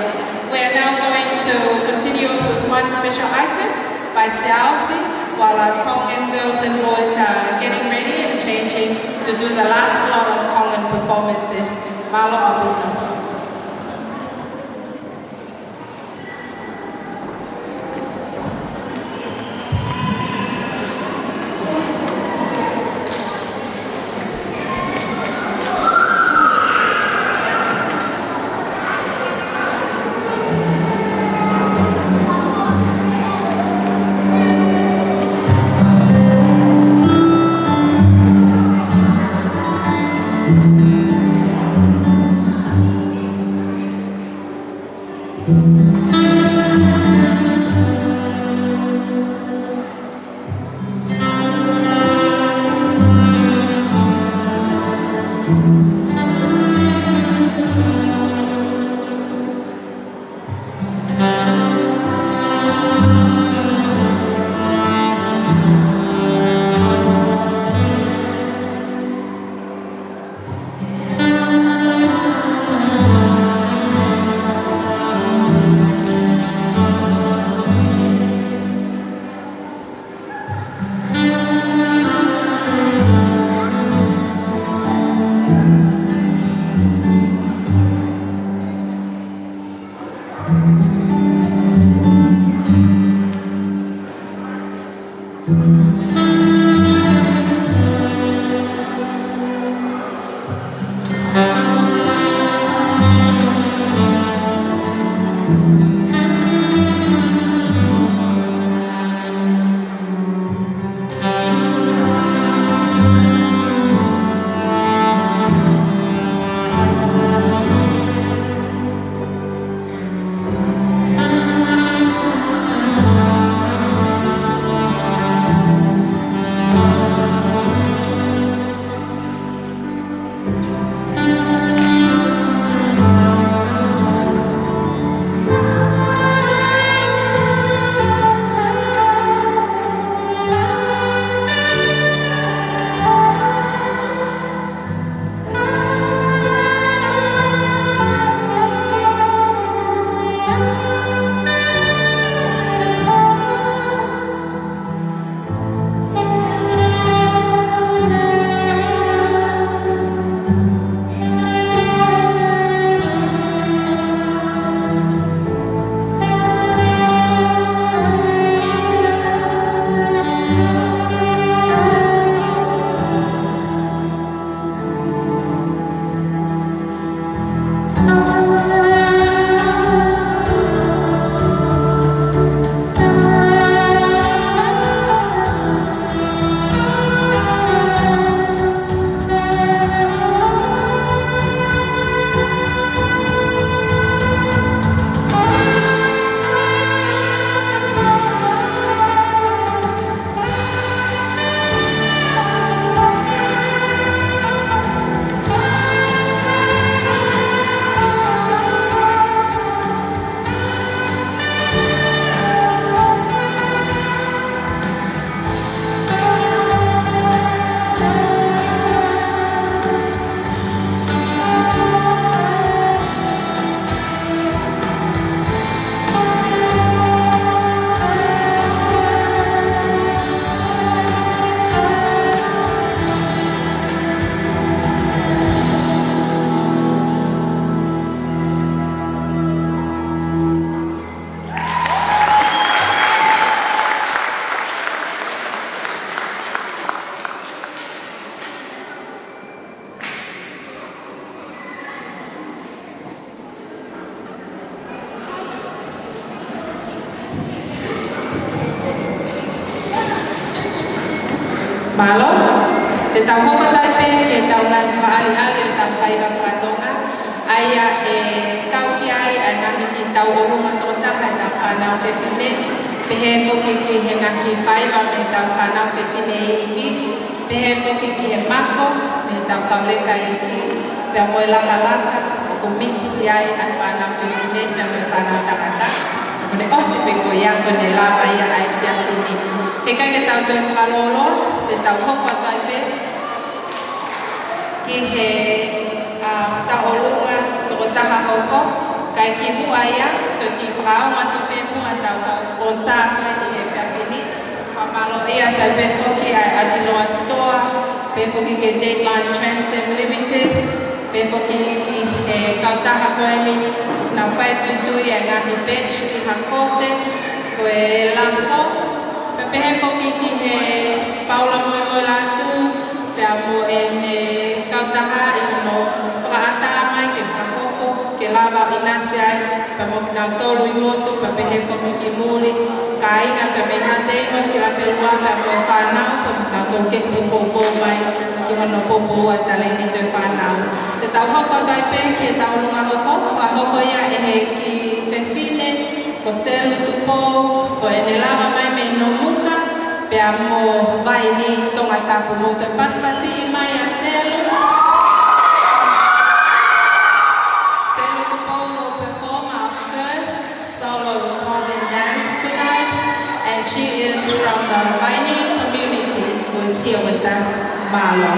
We are now going to continue with one special item by Siaosi, while our Tongan girls and boys are getting ready and changing to do the last lot of Tongan performances. Mālō ʻaupito. Mālō, te tau hoko atu pē ki heʻetau ngaahi fakaʻaliʻali ʻo ʻetau faiva fakatonga, ʻa ia ʻe kau ki ai ʻa e ngaahi kiʻi tauʻolunga tokotaha ʻetau fānau fefine, Pehē foki ki he ngaahi faiva mei heʻetau fānau fefine iiki. Pehē foki ki he mako mei heʻetau kau leka iiki. Pea mo e lakalaka ʻoku mix ai ʻa e fānau fefine pea mo e fānau tangata. Kuo ne ʻosi pē ko ia kuo ne lava ia ʻa e efiafi ni. He ʻikai ke tau toe fakalōloa, te tau hoko atu ai pē ki he, ā, tauʻolunga tokotaha hoko, kae kimuʻa ia, ko e kiʻi fakaongo atu pē muʻa ʻetau kau sponsor ʻi he efiafi ni. Fakamālō atu ai pē foki ʻa e ʻAtiloa Store, pehē foki ki he Dateline Transom Limited, pehē foki ki he kautaha ko eni naʻa nau fai tuitui e ngaahi badge ki ha kote, ko e lafo, pea pehē foki ki he Paula Moemoelatu, pea mo ʻene kautaha ʻi hono fakaʻatā mai ke fakahoko, ke lava ʻinasi ai, pea mo kinautolu ʻi motu, pea pehē foki ki muli, kāinga pea mei Haʻateiho, Silapelua, pea mo e fānau, pea mo kinautolu kehe ʻoku poupou mai ki hono poupou ʻa e talēniti ʻo e fānau. Te tau hoko atu ai pē ki he tauʻolunga hoko, fakahoko ia ʻe he kiʻi fefine, ko Selu Tupou, ko ʻene lava mai mei Nomuka, pea mo Vaini Tongatapu. Mou toe pasipasiʻi mai ʻa Selu. Selu Tupou will perform our first solo Tongan dance tonight, and she is from the Vaini community who is here with us. Mālō.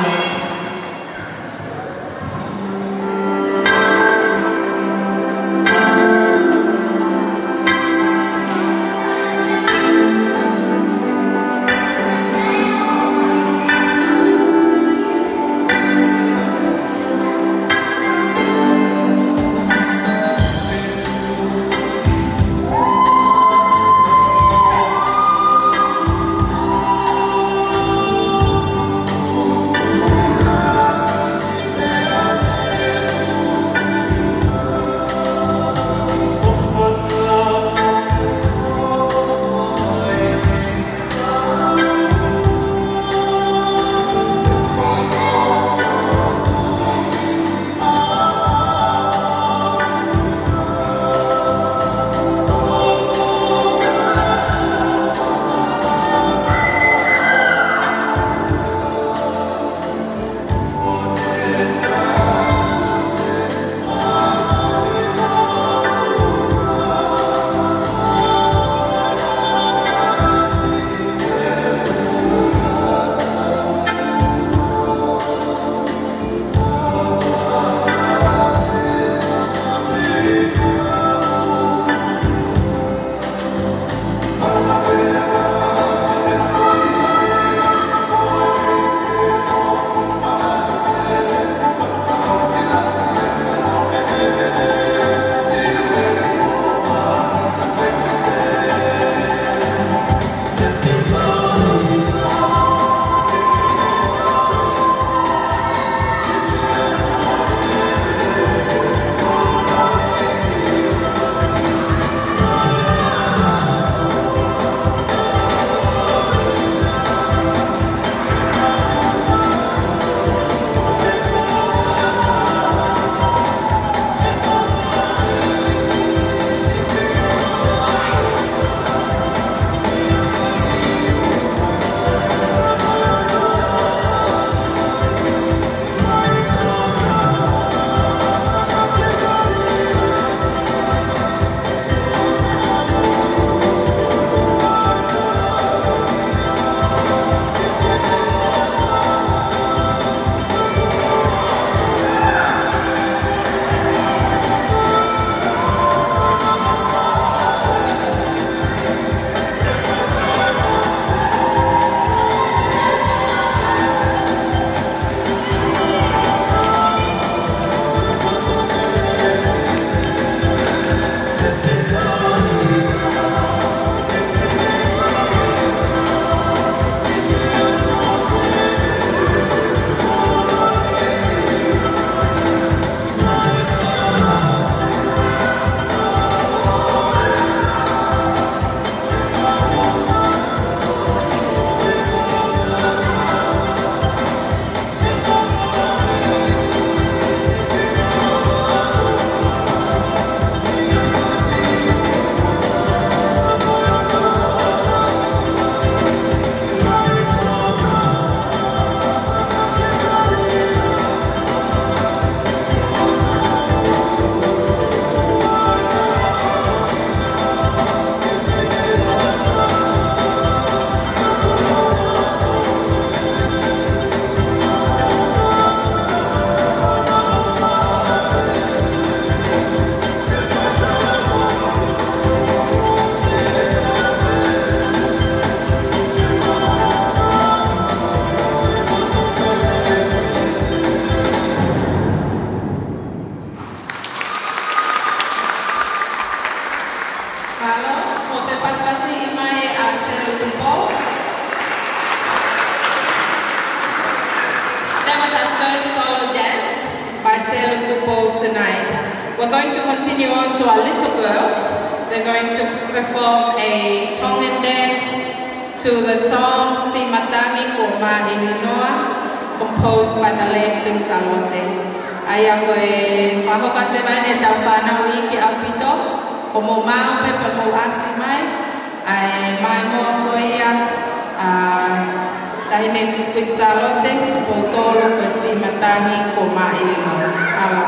Mālō, mou toe pasipasi mai ʻa Selu Tupou. That was our first solo dance by Selu Tupou tonight. We're going to continue on to our little girls. They're going to perform a Tongan dance to the song Siʻi Matangi Kuo Māʻilinoa, composed by the late Queen Sālote. ʻA ia ko e fakahoko atu pē eni ʻetau fānau iiki ʻaupito, ko mou maʻu pē pea mou ʻasi mai, ʻa e maimoa ko ia ʻa Taʻahine Queen Sālote, Tupou Tolu, ko Siʻi Matangi Kuo Māʻilinoa. ʻAla.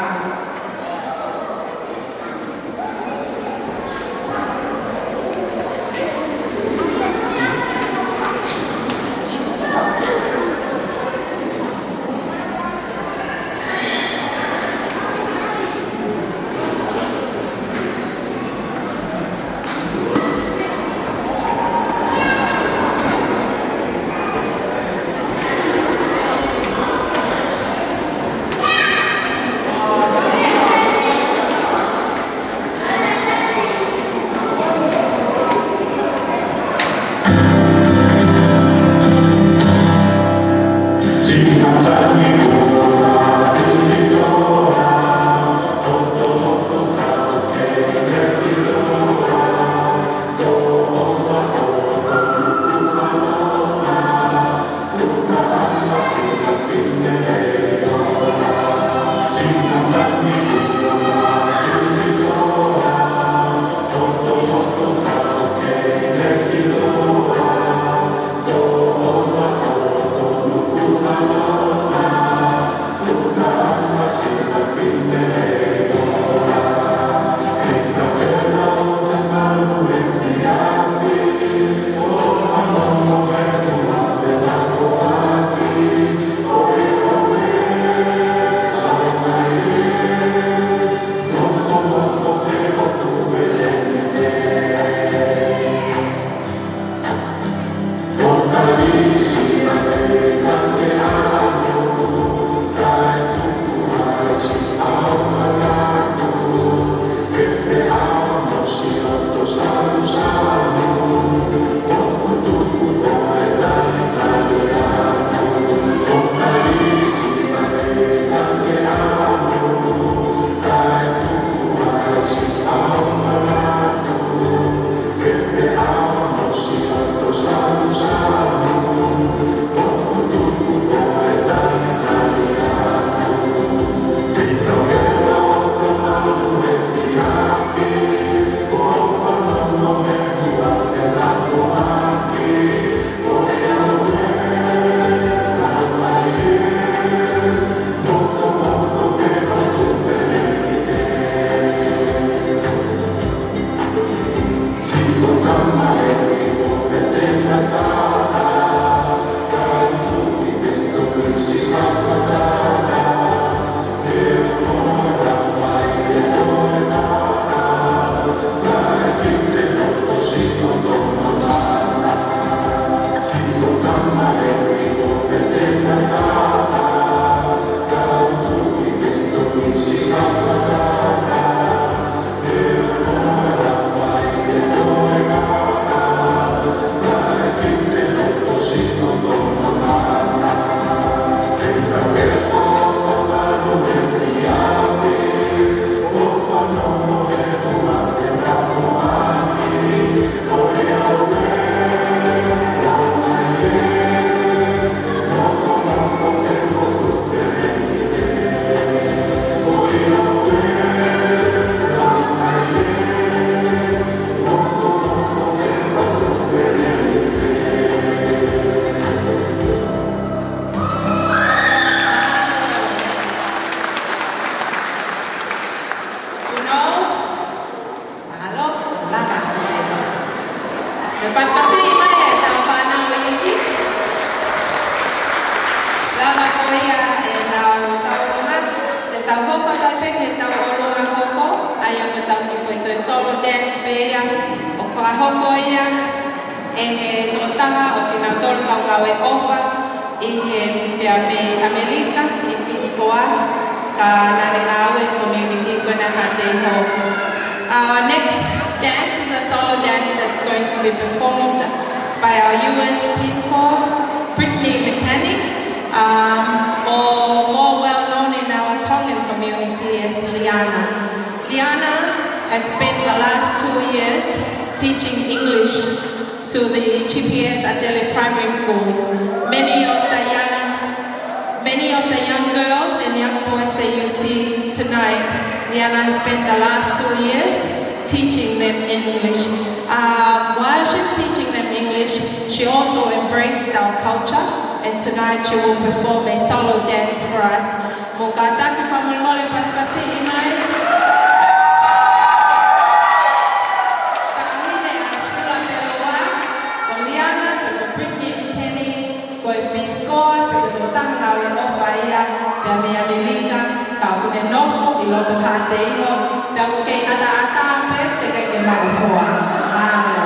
Kuo nau, mālō, lava. Mou pasipasi mai ʻetau fānau iiki. Lava ko ia ʻenau tauʻolunga, ʻetau hoko atu pē ki heʻetau ʻolunga hopo, ʻa ia ko ʻetau kiʻi foʻi toe solo dance pē ia, ʻoku fakahoko ia ʻe he tokotaha ʻo kinautolu kau ngāue ʻofa ʻi he pea mei ʻAmelika, ʻi Peace Corps, ka naʻá ne ngāue ʻi he community ko ena Haʻateiho. Our next dance is a song To be performed by our U S Peace Corps, Brittany McKenny, um, or more well known in our Tongan community as Liana. Liana has spent the last two years teaching English to the G P S Atele Primary School. Many of the young Many of the young girls and young boys that you see tonight, Liana spent the last two years teaching them English. Um, while she's teaching them English, she also embraced our culture, and tonight she will perform a solo dance for us. Mou kātaki fakamolemole pasipasiʻi mai. Taʻahine ʻa Sila Peloa, ʻo Liana, ʻo Brittany McKenny, ko e Peace Corps, pe ko e tokotaha ngāue ʻofa ia, pea mei ʻAmelika, ka ʻoku ne nofo ʻi loto Haʻateiho, pea ʻoku kei ʻataʻatā pē, teʻeki ke maʻu hoa. Mālō.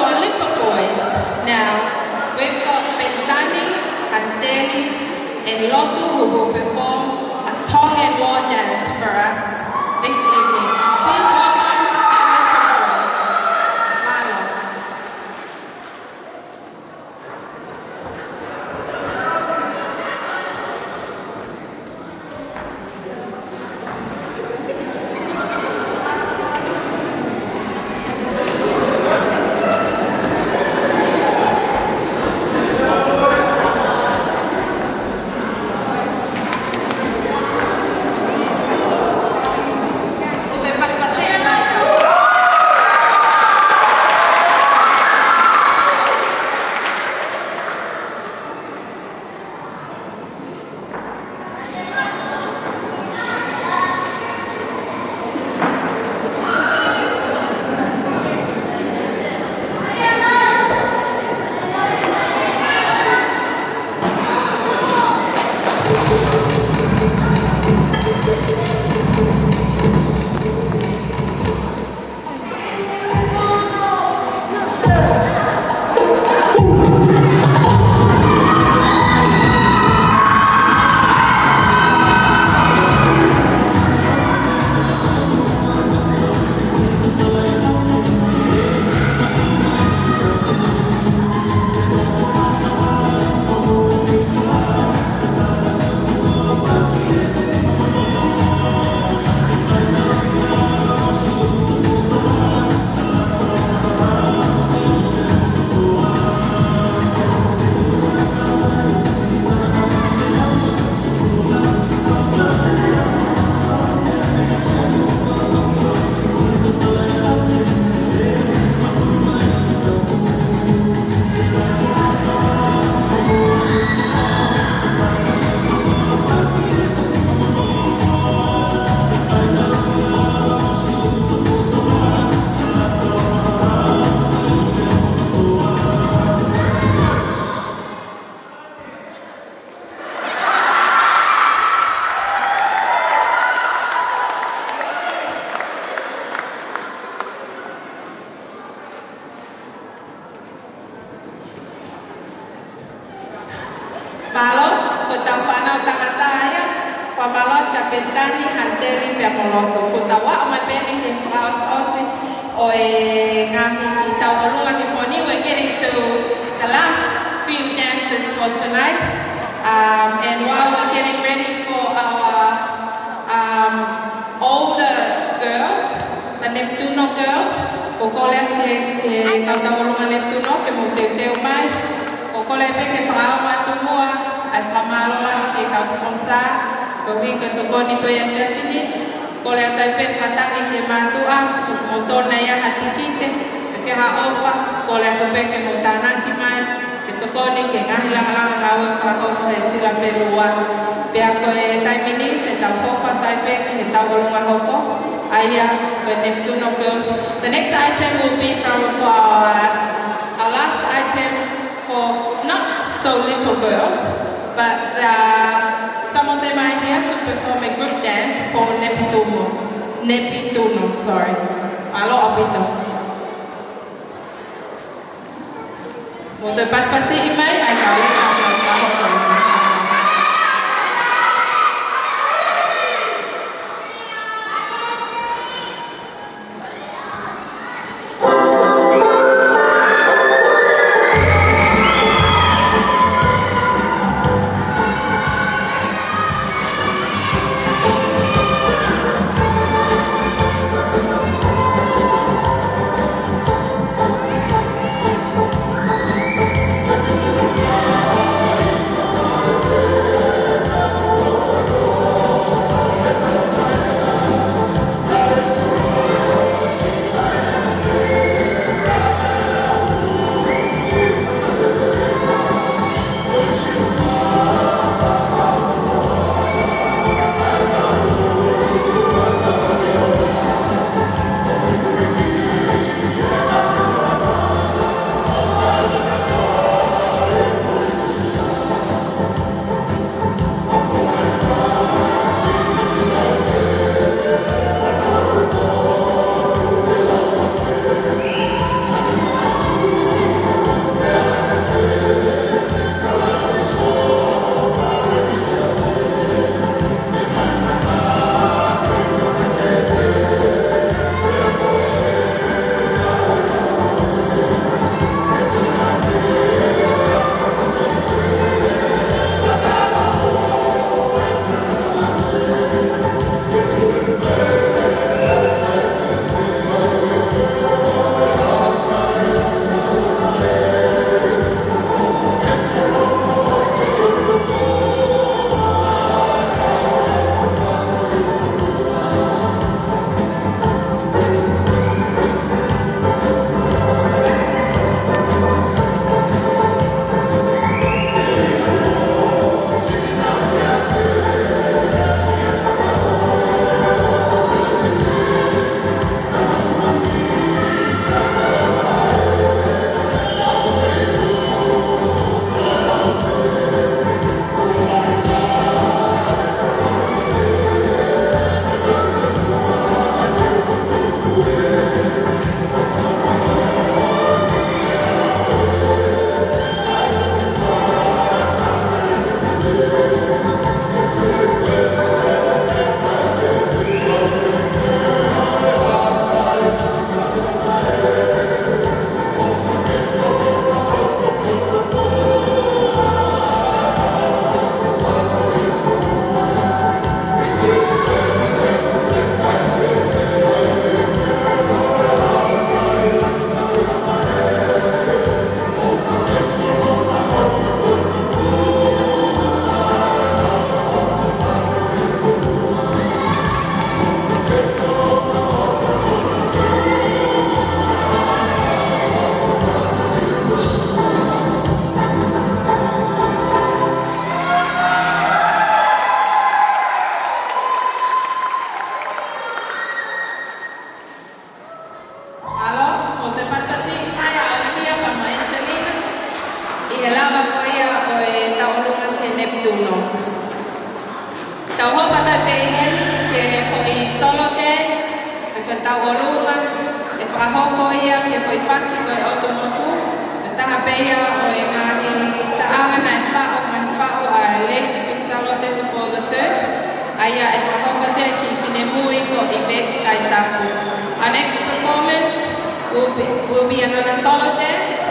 Our little boys now, we've got Bentani, Hanteli, and Lotu, who will perform a Tongan war dance for us this evening. Please welcome our little boys. Mālō. Mālō, ko ʻetau fānau tangata ia, fakamālō kia Bentani, Hanteli pea mo Lotu. Kuo tau aʻu mai pē eni ki he fakaʻosiʻosi ʻo e ngaahi kiʻi tauʻolunga ki he pō ni. We're getting to the last few dances for tonight. Um, and while we're getting ready for our, um, older girls, the Neptuno girls, ʻoku ou kole atu ki he, ki he kau tauʻolunga Neptuno ke mou teuteu mai. ʻOku ou kole pē ke fakaʻaonga atu muʻa ʻa e fakamālō lahi ki he kau sponsor, koeʻuhi ko e tokoni ko ia he efiafi ni. Kole atu ai pē fakatangi ki he mātuʻa, ʻoku mou tō nai ha tikite, pe ko ha ʻofa, kole atu pē ke mou tānaki mai, ke tokoni ki he ngaahi langalanga ngāue fakahoko he Sila Pelua. Pea ko e taimi ni, te tau hoko atu ai pē ki he tauʻolunga hoko, ʻa ia ko e Neptuno Girls. The next item will be from, for our, our last item for not so little girls, but, uh, some of them are here to perform a group dance called Nepitumo. Nepituno, sorry. Mālō ʻaupito. Mou toe pasipasiʻi mai, ʻa e kau e kau e kau e kau. Ke lava ko ia ʻo e tauʻolunga ki he Neptuno. Tau hopo atu pē heni ki he foʻi solo dance, pea ko e tauʻolunga, ʻe fakahoko ia ki he foʻi fasi ko e ʻOtu Motu, ko e taha pē ia ʻo e ngaahi taʻanga naʻe faʻo, ngaahi faʻo ʻa Lake Queen Salote Tupou the third, ʻa ia ʻe fakahoko atu ki he finemui ko Yvette Kaitapu. Our next performance will be, will be another solo dance,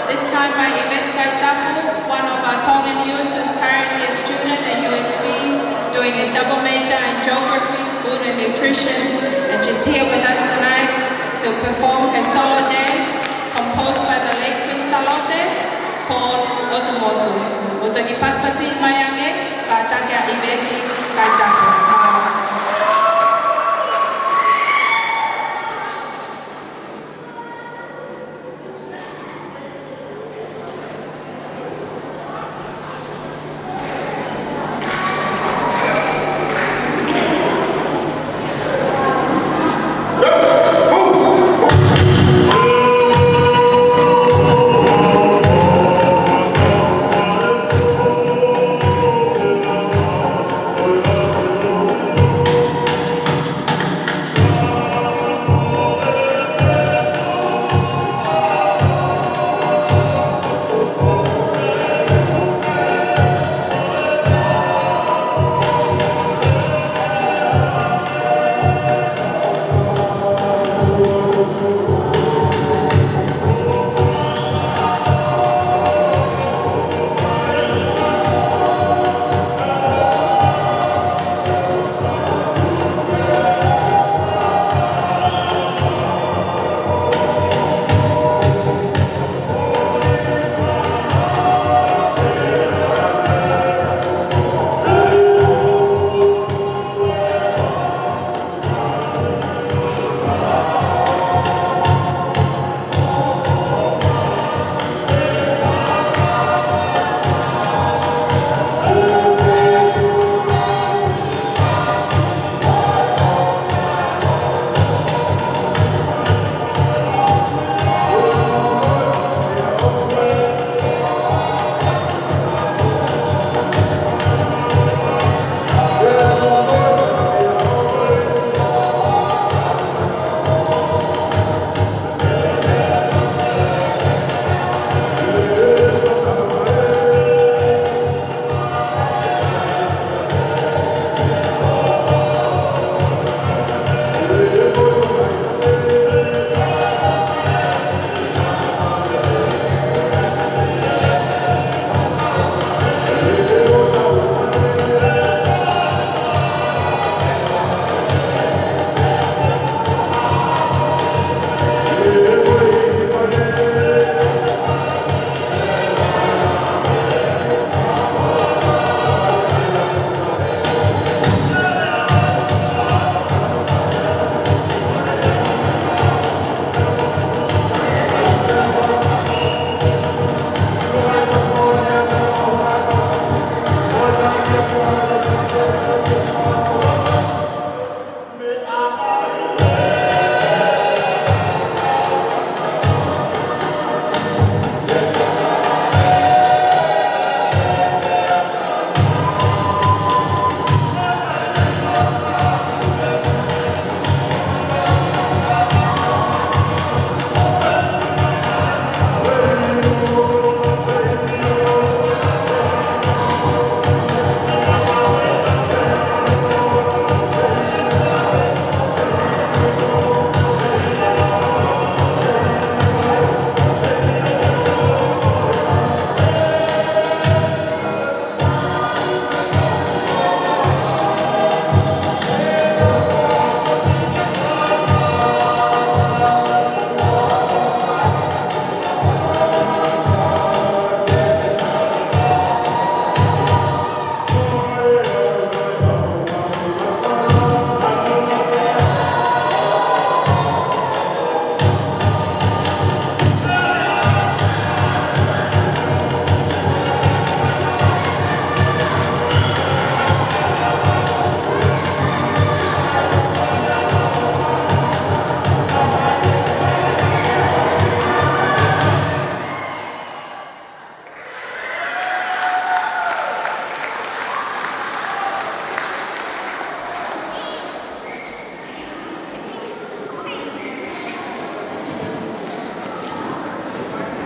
this time by Yvette Kaitapu, one of our Tongan youth who's currently a student at U S P doing a double major in geography, food and nutrition, and she's here with us tonight to perform her solo dance composed by the Lake Queen Salote called ʻOtu Motu. ʻOku toki pasipasi mai ange, kātaki ʻa Yvette Kaitapu. Mālō.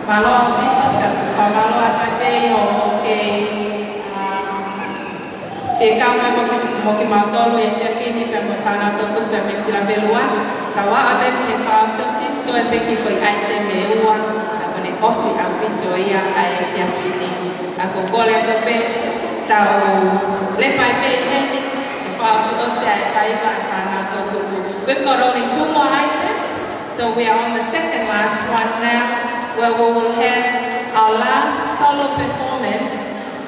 Mālō ʻaupito, pea fakamālō atu pē ʻi hoʻo kei, um, fie kau mai mo ki, mo kimautolu he efiafi ni pea mo e fānau toʻutupu pea mei Silapelua. Tau aʻu atu ki he fakaʻosiʻosi, toe pē kiʻi foʻi item ʻe ua, ʻa ia ko ʻene ʻosi ʻaupito ia ʻa e efiafi ni. ʻA ia ko e kole atu pē tau lepa pē ʻi heni, ke fakaʻosiʻosi ʻa e faiva ʻa e fānau toʻutupu. We've got only two more items. So we are on the second last one now, where we will have our last solo performance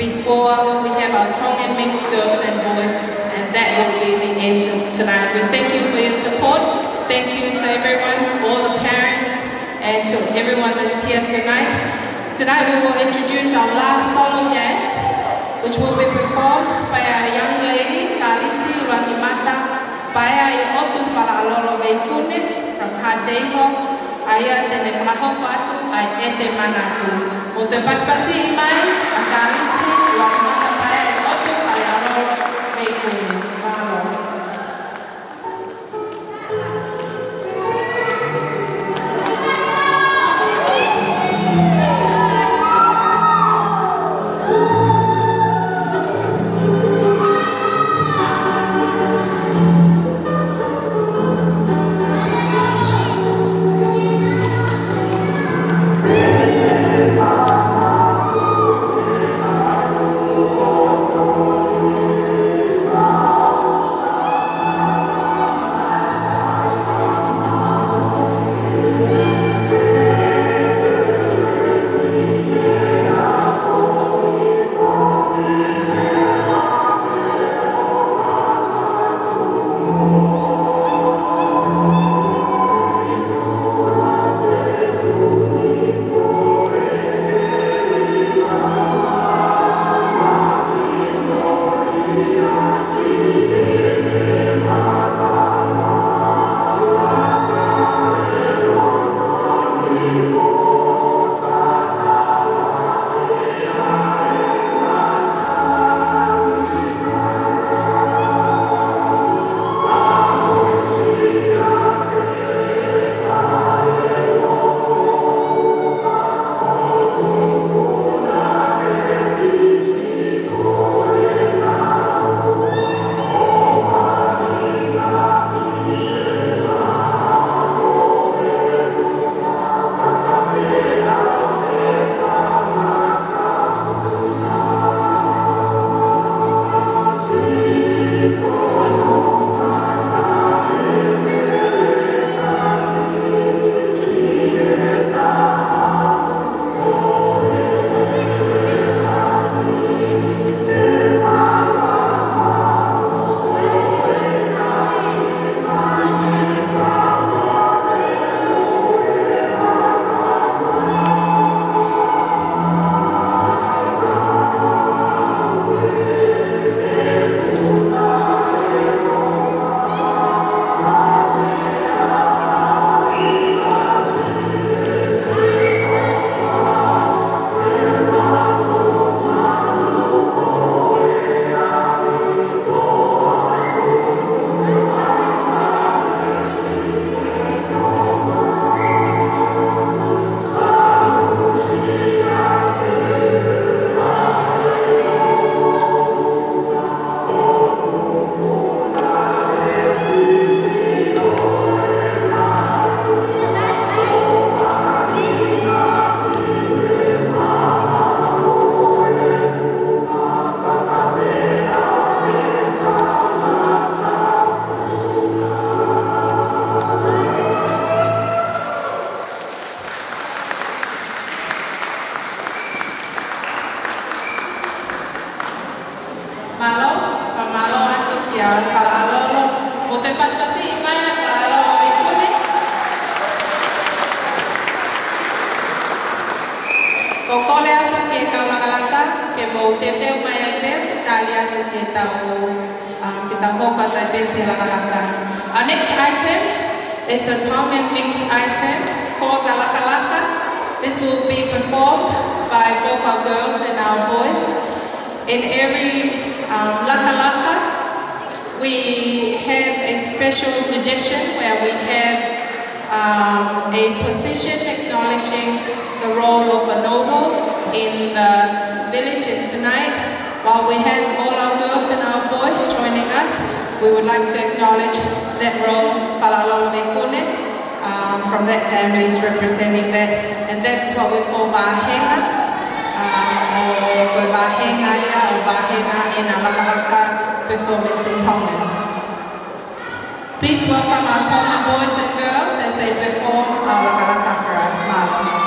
before we have our Tongan mixed girls and boys, and that will be the end of tonight. We thank you for your support. Thank you to everyone, all the parents, and to everyone that's here tonight. Tonight we will introduce our last solo dance, which will be performed by our young lady, Kalisi Ruakimata Paea ʻi ʻOtu Falealolo Veikune from Haʻateiho, ʻa ia te ne fakahoko atu ʻa e ʻEte Manatu. Mou toe pasipasiʻi mai ʻa Kalisi Ruakimata Paea ʻi ʻOtu Falealolo Veikune. Mālō. Mālō, fakamālō atu kia Falealolo. Mou toe pasipasiʻi mai ʻa Falealolo Veikune. Ko e kole atu ki he kau lakalaka, ke mou teuteu mai ai pē, tali atu ki heʻetau, um, ke tau hoko atu ai pē ki he lakalaka. Our next item is a Tongan mix item. It's called the Lakalaka. This will be performed by both our girls and our boys. In every, um, lakalaka, we have a special tradition where we have, um, a position acknowledging the role of a noble in the village, and tonight, while we have all our girls and our boys joining us, we would like to acknowledge that role, Falala Loveikune, um, from that family is representing that, and that is what we call vāhenga, um, ʻo ko e vāhenga ia, ʻo vāhenga ʻena lakalaka performance in Tongan. Please welcome our Tongan boys and girls as they perform our lakalaka for us. Mālō.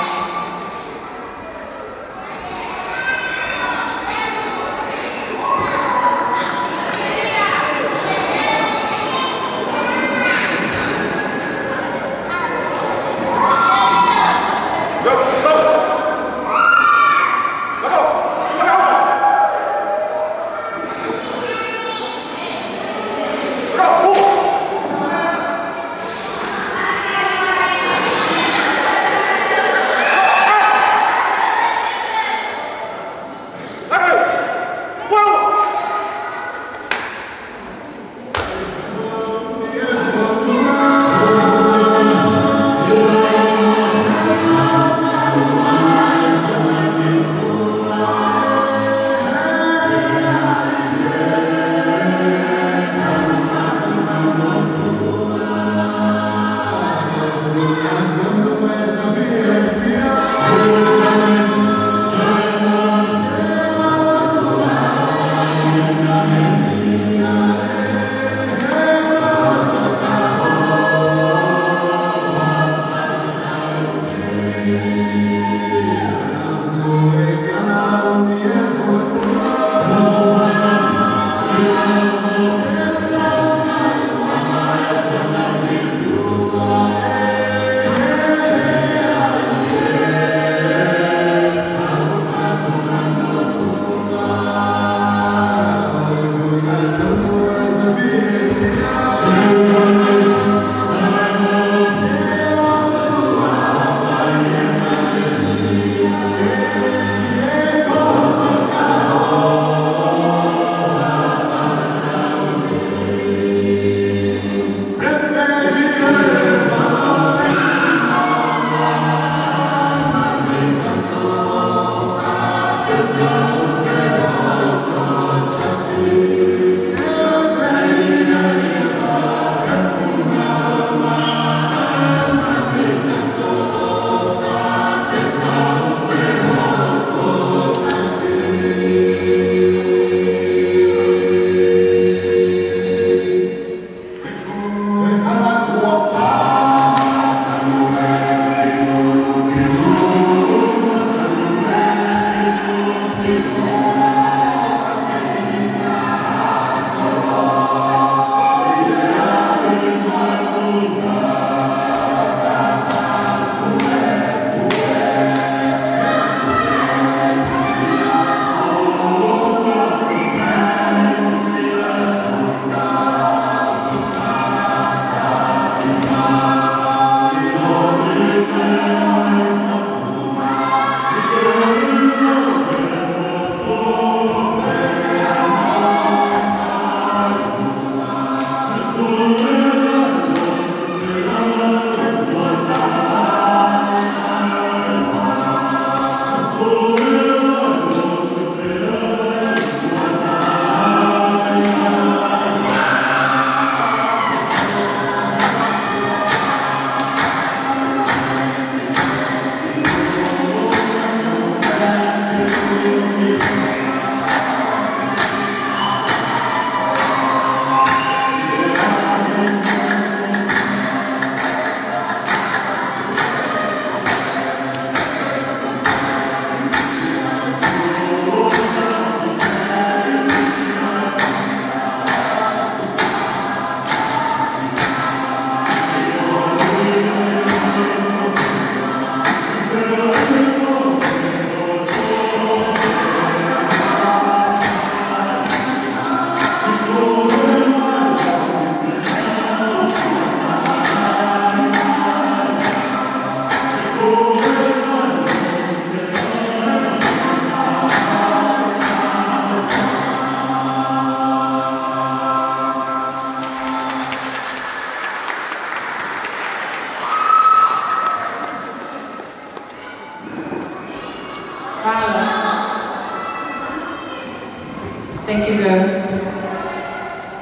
Thank you, girls.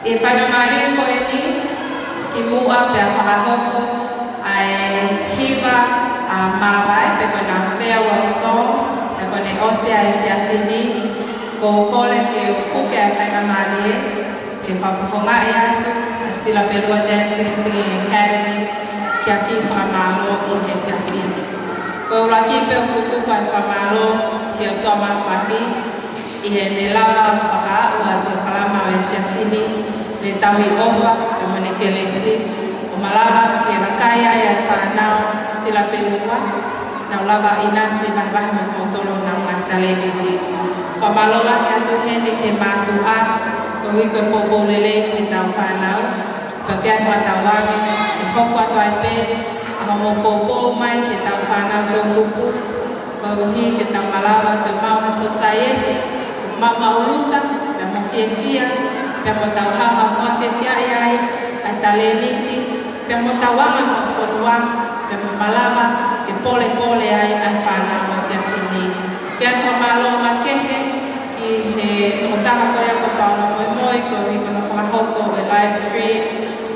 ʻI he faingamālie ko eni, kimuʻa pea fakahoko ʻa e hiva, ʻa, māvae pe ko ʻenau farewell song, pea ko ʻene ʻosi ʻa e efiafi ni, ʻoku ou kole ke u puke ʻa e faingamālie ke fakafofongaʻi atu ʻa e Silapelua Dancing and Singing Academy ki ha kiʻi fakamālō ʻi he efiafi ni. Ko e ʻuluaki pē ʻoku tuku ʻa e fakamālō ki he ʻOtua Māfimafi, ʻi heʻene lava ʻo fakaaʻu ʻa e polokalama ʻo e efiafi ni, mei he tauhi ʻofa, pea mo ʻene kelesi, ʻo malava ke vakai ai ʻa e fānau Silapelua, nau lava ʻinasi vahevahe mo kimoutolu honau ngaahi talēniti. Fakamālō lahi atu heni ki he mātuʻa, koeʻuhi ko e poupou lelei ki heʻetau fānau, pea pea fakatauange, ʻe hoko atu ai pē ʻa hoʻomou poupou mai ki heʻetau fānau toʻutupu, koeʻuhi ke tau malava ʻo toe maʻu ha sōsaieti ʻoku maʻumaʻuluta, pea mo fiefia, pea mo tau hanga ʻo fakafiefiaʻi ai ʻa e talēniti, pea mo tau anga fakafonua, pea mo malava ke polepole ai ʻa e fānau ʻo e efiafi ni. Pea fakamālō makehe ki he tokotaha ko ia ko Paula Moimoi, koeʻuhi ko hono fakahoko ʻo e live stream,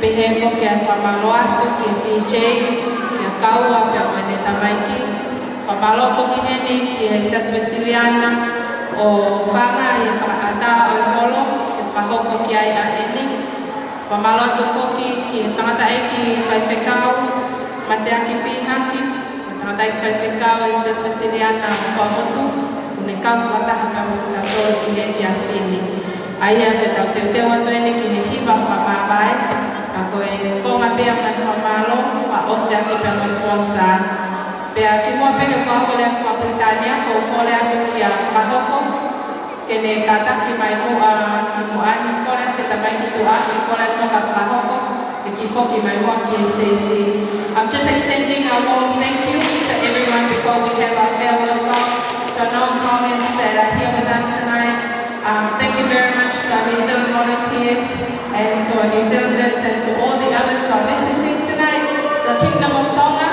pehē foki ʻa e fakamālō atu ki he D J, kia Kaua, pea mo ʻene tamaiki. Fakamālō foki heni ki he Siasi Uēsiliana ʻo Fanga ʻi he fakaʻatā ʻo e holo ke fakahoko ki ai ʻa eni. Fakamālō atu foki ki he tangataʻeiki faifekau, Mateaki Fihaki, ko e tangataʻeiki faifekau ʻi he Siasi Uēsiliana ʻo Fuaʻamotu, ʻoku ne kau fakataha pea mo kitautolu ʻi he efiafi ni. ʻA ia te tau teuteu atu eni ki he hiva fakamāvae, ka ko e konga pē ia ʻa e fakamālō, fakaʻosi ʻaki pea mo e sponsor. Pea kimuʻa pē ke fakahoko e lea fakapilitānia, ʻoku ou kole atu kia Fakahoko ke ne kātaki mai muʻa ki muʻa ni, kole atu ki he tamaiki tuʻa, ke kole atu ka Fakahoko ke kiʻi foki mai muʻa ki he siteisi. I'm just extending a warm thank you to everyone before we have our farewell song. To our non-Tongans that are here with us tonight, um, thank you very much to our New Zealand volunteers and to our New Zealanders and to all the others who are visiting tonight, to the Kingdom of Tonga.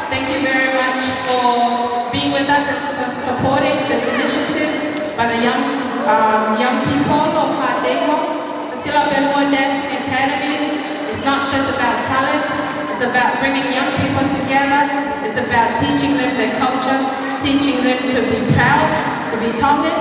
Thank you very much for being with us and su-, supporting this initiative by the young, um, young people of Haʻateiho. The Silapelua Dancing Academy is not just about talent, it's about bringing young people together, it's about teaching them their culture, teaching them to be proud, to be Tongan,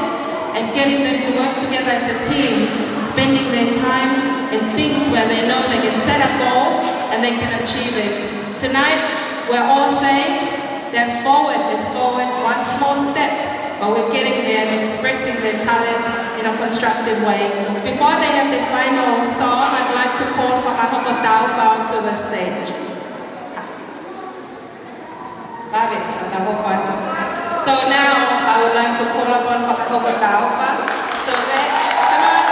and getting them to work together as a team, spending their time in things where they know they can set a goal and they can achieve it. Tonight, we're all saying that forward is forward, one small step, but we're getting there and expressing their talent in a constructive way. Before they have their final song, I'd like to call Fakahoko Taufa onto the stage. Love it, Fakahoko atu. So now, I would like to call upon Fakahoko Taufa. So that, come on.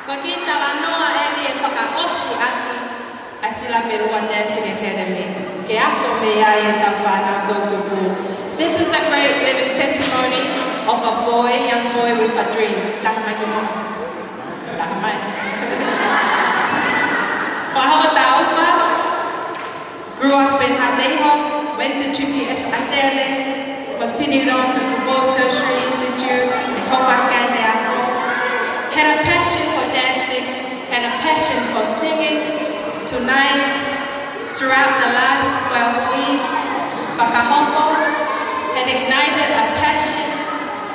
Ko e kiʻi talanoa eni ʻe fakaʻosi ʻaki ʻa e Silapelua Dancing Academy, ke ako mei ai ʻetau fānau toʻutupu. This is a great living testimony of a boy, young boy with a dream. Taha mai ki muʻa. Taha mai. Fakahoko Taufa grew up in Haʻateiho, went to G P S ʻAtele, continued on to Tupou Tertiary Institute, ʻi Hobart, Canada. Had a passion for dancing, had a passion for singing. Tonight, throughout the last twelve weeks, Fakahoko had ignited a passion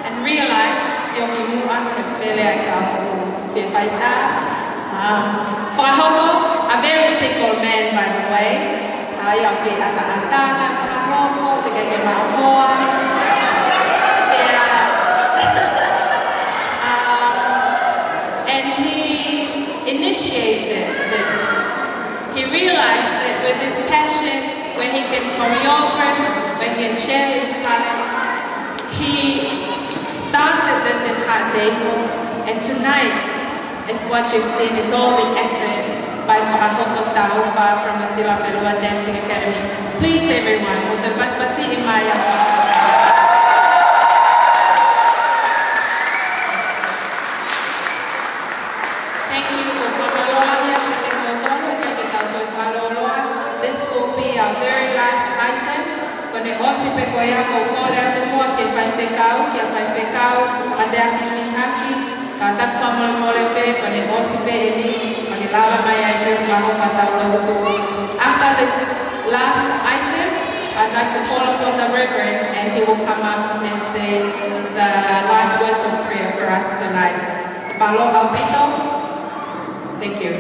and realized, sio ki muʻa, he fele ai ka u fie faitā. Um, Fakahoko, a very single man, by the way. ʻA ia ʻoku kei ʻataʻatā ʻa Fakahoko, teʻeki ke maʻu hoa. Yeah. Um, and he initiated this. He realized that with his passion, where he can choreograph, where he can share his talent, he started this in Haʻateiho, and tonight is what you've seen is all the effort by Fakahoko Taufa from the Silapelua Dancing Academy. Please, everyone, mou toe pasipasiʻi mai ʻa Fakahoko. Thank you. Ko e fakamālō lahi atu kiate kimoutolu, ʻikai ke tau toe fakalōloa. This will Ko ia ʻoku ou kole atu muʻa ki he faifekau, ki he faifekau, Mateaki Fihaki, kātaki fakamolemole pē, ko ʻene ʻosi pē eni, ka ke lava mai ai pē fakahoko ʻetau lotu tuku. After this last item, I'd like to call upon the Reverend, and he will come up and say the last words of prayer for us tonight. Mālō ʻaupito. Thank you.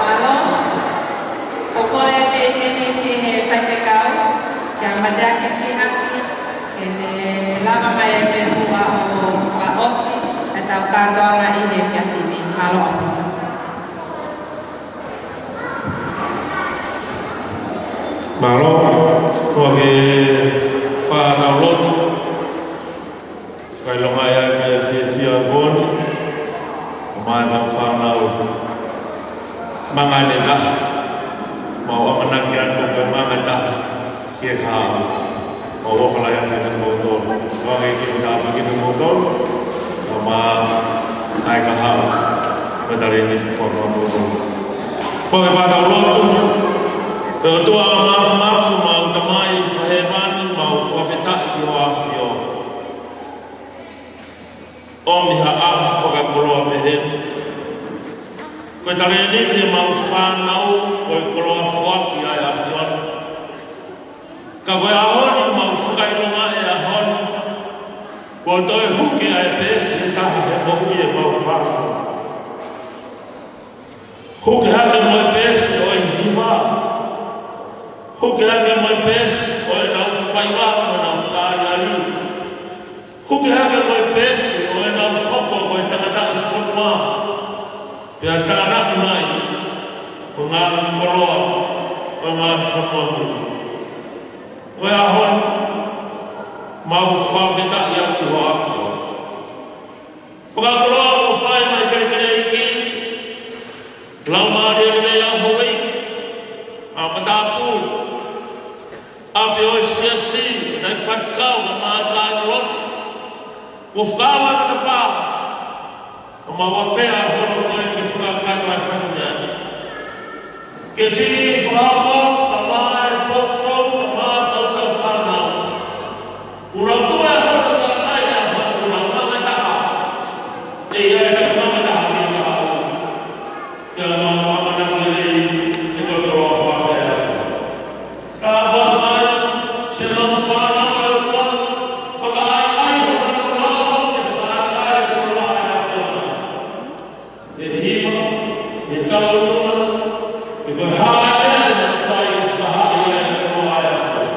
Mālō. ʻOku ou kole pē ʻeni ki he faifekau, kia Mateaki Fihaki, ke ne lava mai ai pē muʻa ʻo fakaʻosi ʻetau kātoanga ʻi he efiafi ni. Mālō ʻaupito. Mālō, ʻoku ke fakalotu. Ke ka mau ʻofa lahi atu kiate kimoutolu. Ka ke ki ka ma kiate kimoutolu. Ka ma ai ka hau. Pea tali ni fo ka moutolu. Ko e fakatau lotu. Ko e ʻOtua mafimafi, ʻemau Tamai ʻi hēvani, mau fakafetaʻi ki hoʻo ʻAfio. ʻOmi ha ʻaho fakakoloa pehē ni. Ko e talēniti ʻemau fānau, ko e koloa foaki ʻa e ʻAfiona. Ka ko e ʻaho ni mau fakaʻilonga ʻa e ʻaho ni, kuo toe huki ʻa e peesi ʻe taha he moʻui ʻemau fānau. Huki hake mo e peesi ʻo e hiva. Huki hake mo e peesi ʻo ʻenau faiva, mo ʻenau fakaʻaliʻali. Huki hake mo e peesi ʻo ʻenau hoko ko e tangata fonua. Pea tānaki mai ʻo ngaahi koloa ʻo ngaahi fonua. Ko e ʻaho ni, mau fakafetaʻi atu ki hoʻo ʻAfio. Fakakoloa ʻoku fai mai kelekele ʻi ki, lau mālie lelei ʻa Hawaiʻi, ʻa matāpule, ʻapi ʻo e siasi, ngaahi faifekau, mo e kāingalotu. Kuo fakaava e matapā, ʻo mau ʻafea holo ko e ke fakaava e faifekau. Ke siʻi fakaava, ka ma e poupou, ka ma e tautau fānau. Ura kua e holo ka mai a holo ura manga taha. ʻE ia e manga taha me ka holo. Ke ma manga na lelei, e ko e koloa fakaava. Ka ʻoua mai, se lau fānau e ua, fakaʻaiʻai ʻo nau lau, ke fakaʻaiʻai e koloa ʻa e ʻAfiona. ʻE hiva, ʻe taulua, ʻe ko e hā e meʻa ʻe fai, fakaʻaiʻai e koloa ʻa e ʻAfiona.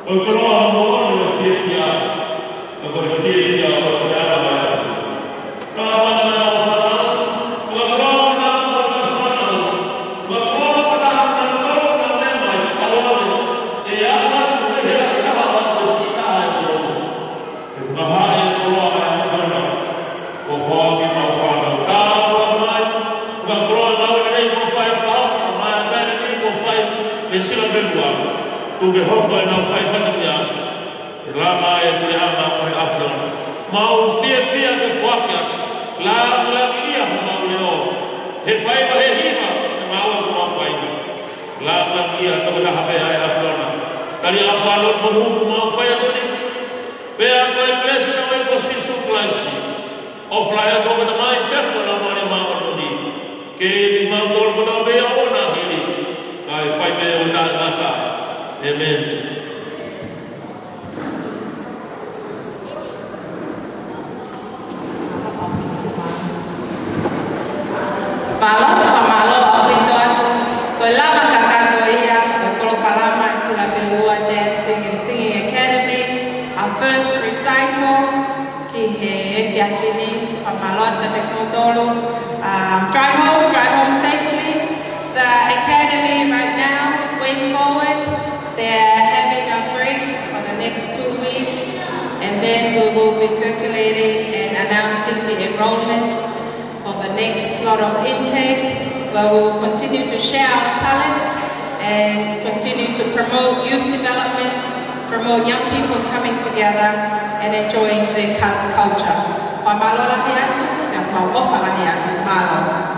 Ko e koloa moʻoni ʻo e fiefia, ka ko e fiefia ʻo e meʻa ʻa e ʻAfiona. Ka ʻoua mai ʻo fānau, ko e koloa ʻo e fānau, ko e koloa ʻo e fānau, ko e koloa ʻo e meʻa mai, ka ʻoua mai, ʻe ʻalu atu, ʻe hela taha, ʻa ko e sita e koloa. Ke fakahā e koloa ʻa e ʻAfiona, ʻo foaki maʻa e fānau. Ka ʻoua mai, fakakoloa ʻa e ngāue lelei kuo fai, fakahā mai ʻa e ngāue lelei kuo fai, ʻe sila pepua. Tuku ke hoko ʻenau fai fatongia. ʻE langa e puleʻanga ʻo e ʻAfiona. Mau fiefia ke foaki atu. Langilangiʻia homau leʻo. He faiva he hiva, he ngāue kuo mau fai. Langilangiʻia tokotaha pē ʻa e ʻAfiona. Tali ʻa e fānau mo e hū kuo mau fai atu ni. Pea ko e kelesi ʻa e ʻEiki ko Sīsū Kalaisi, ʻofa lahi ʻa e ʻOtua ko e Tamai, feohi ʻa e Laumālie Māʻoniʻoni, ke ʻiate kimautolu kotoa pē ʻo ʻoua naʻa hili, kae fai pē ʻo taʻengata. ʻĒmeni. Mālō, fakamālō ʻaupito atu. Ko e lava kakato ia ʻo e polokalama ʻa e Sila Pē Lua Dancing and Singing Academy, our first recital ki he efiafi ni. Fakamālō atu kiate kimoutolu. Um, drive home, drive home safely. The academy right now, way forward, they're having a break for the next two weeks, and then we will be circulating and announcing the enrollments for the next lot of intake, where we will continue to share our talent and continue to promote youth development, promote young people coming together and enjoying their cul-, culture. Fakamālō lahi atu, pea mau ʻofa lahi atu. Mālō.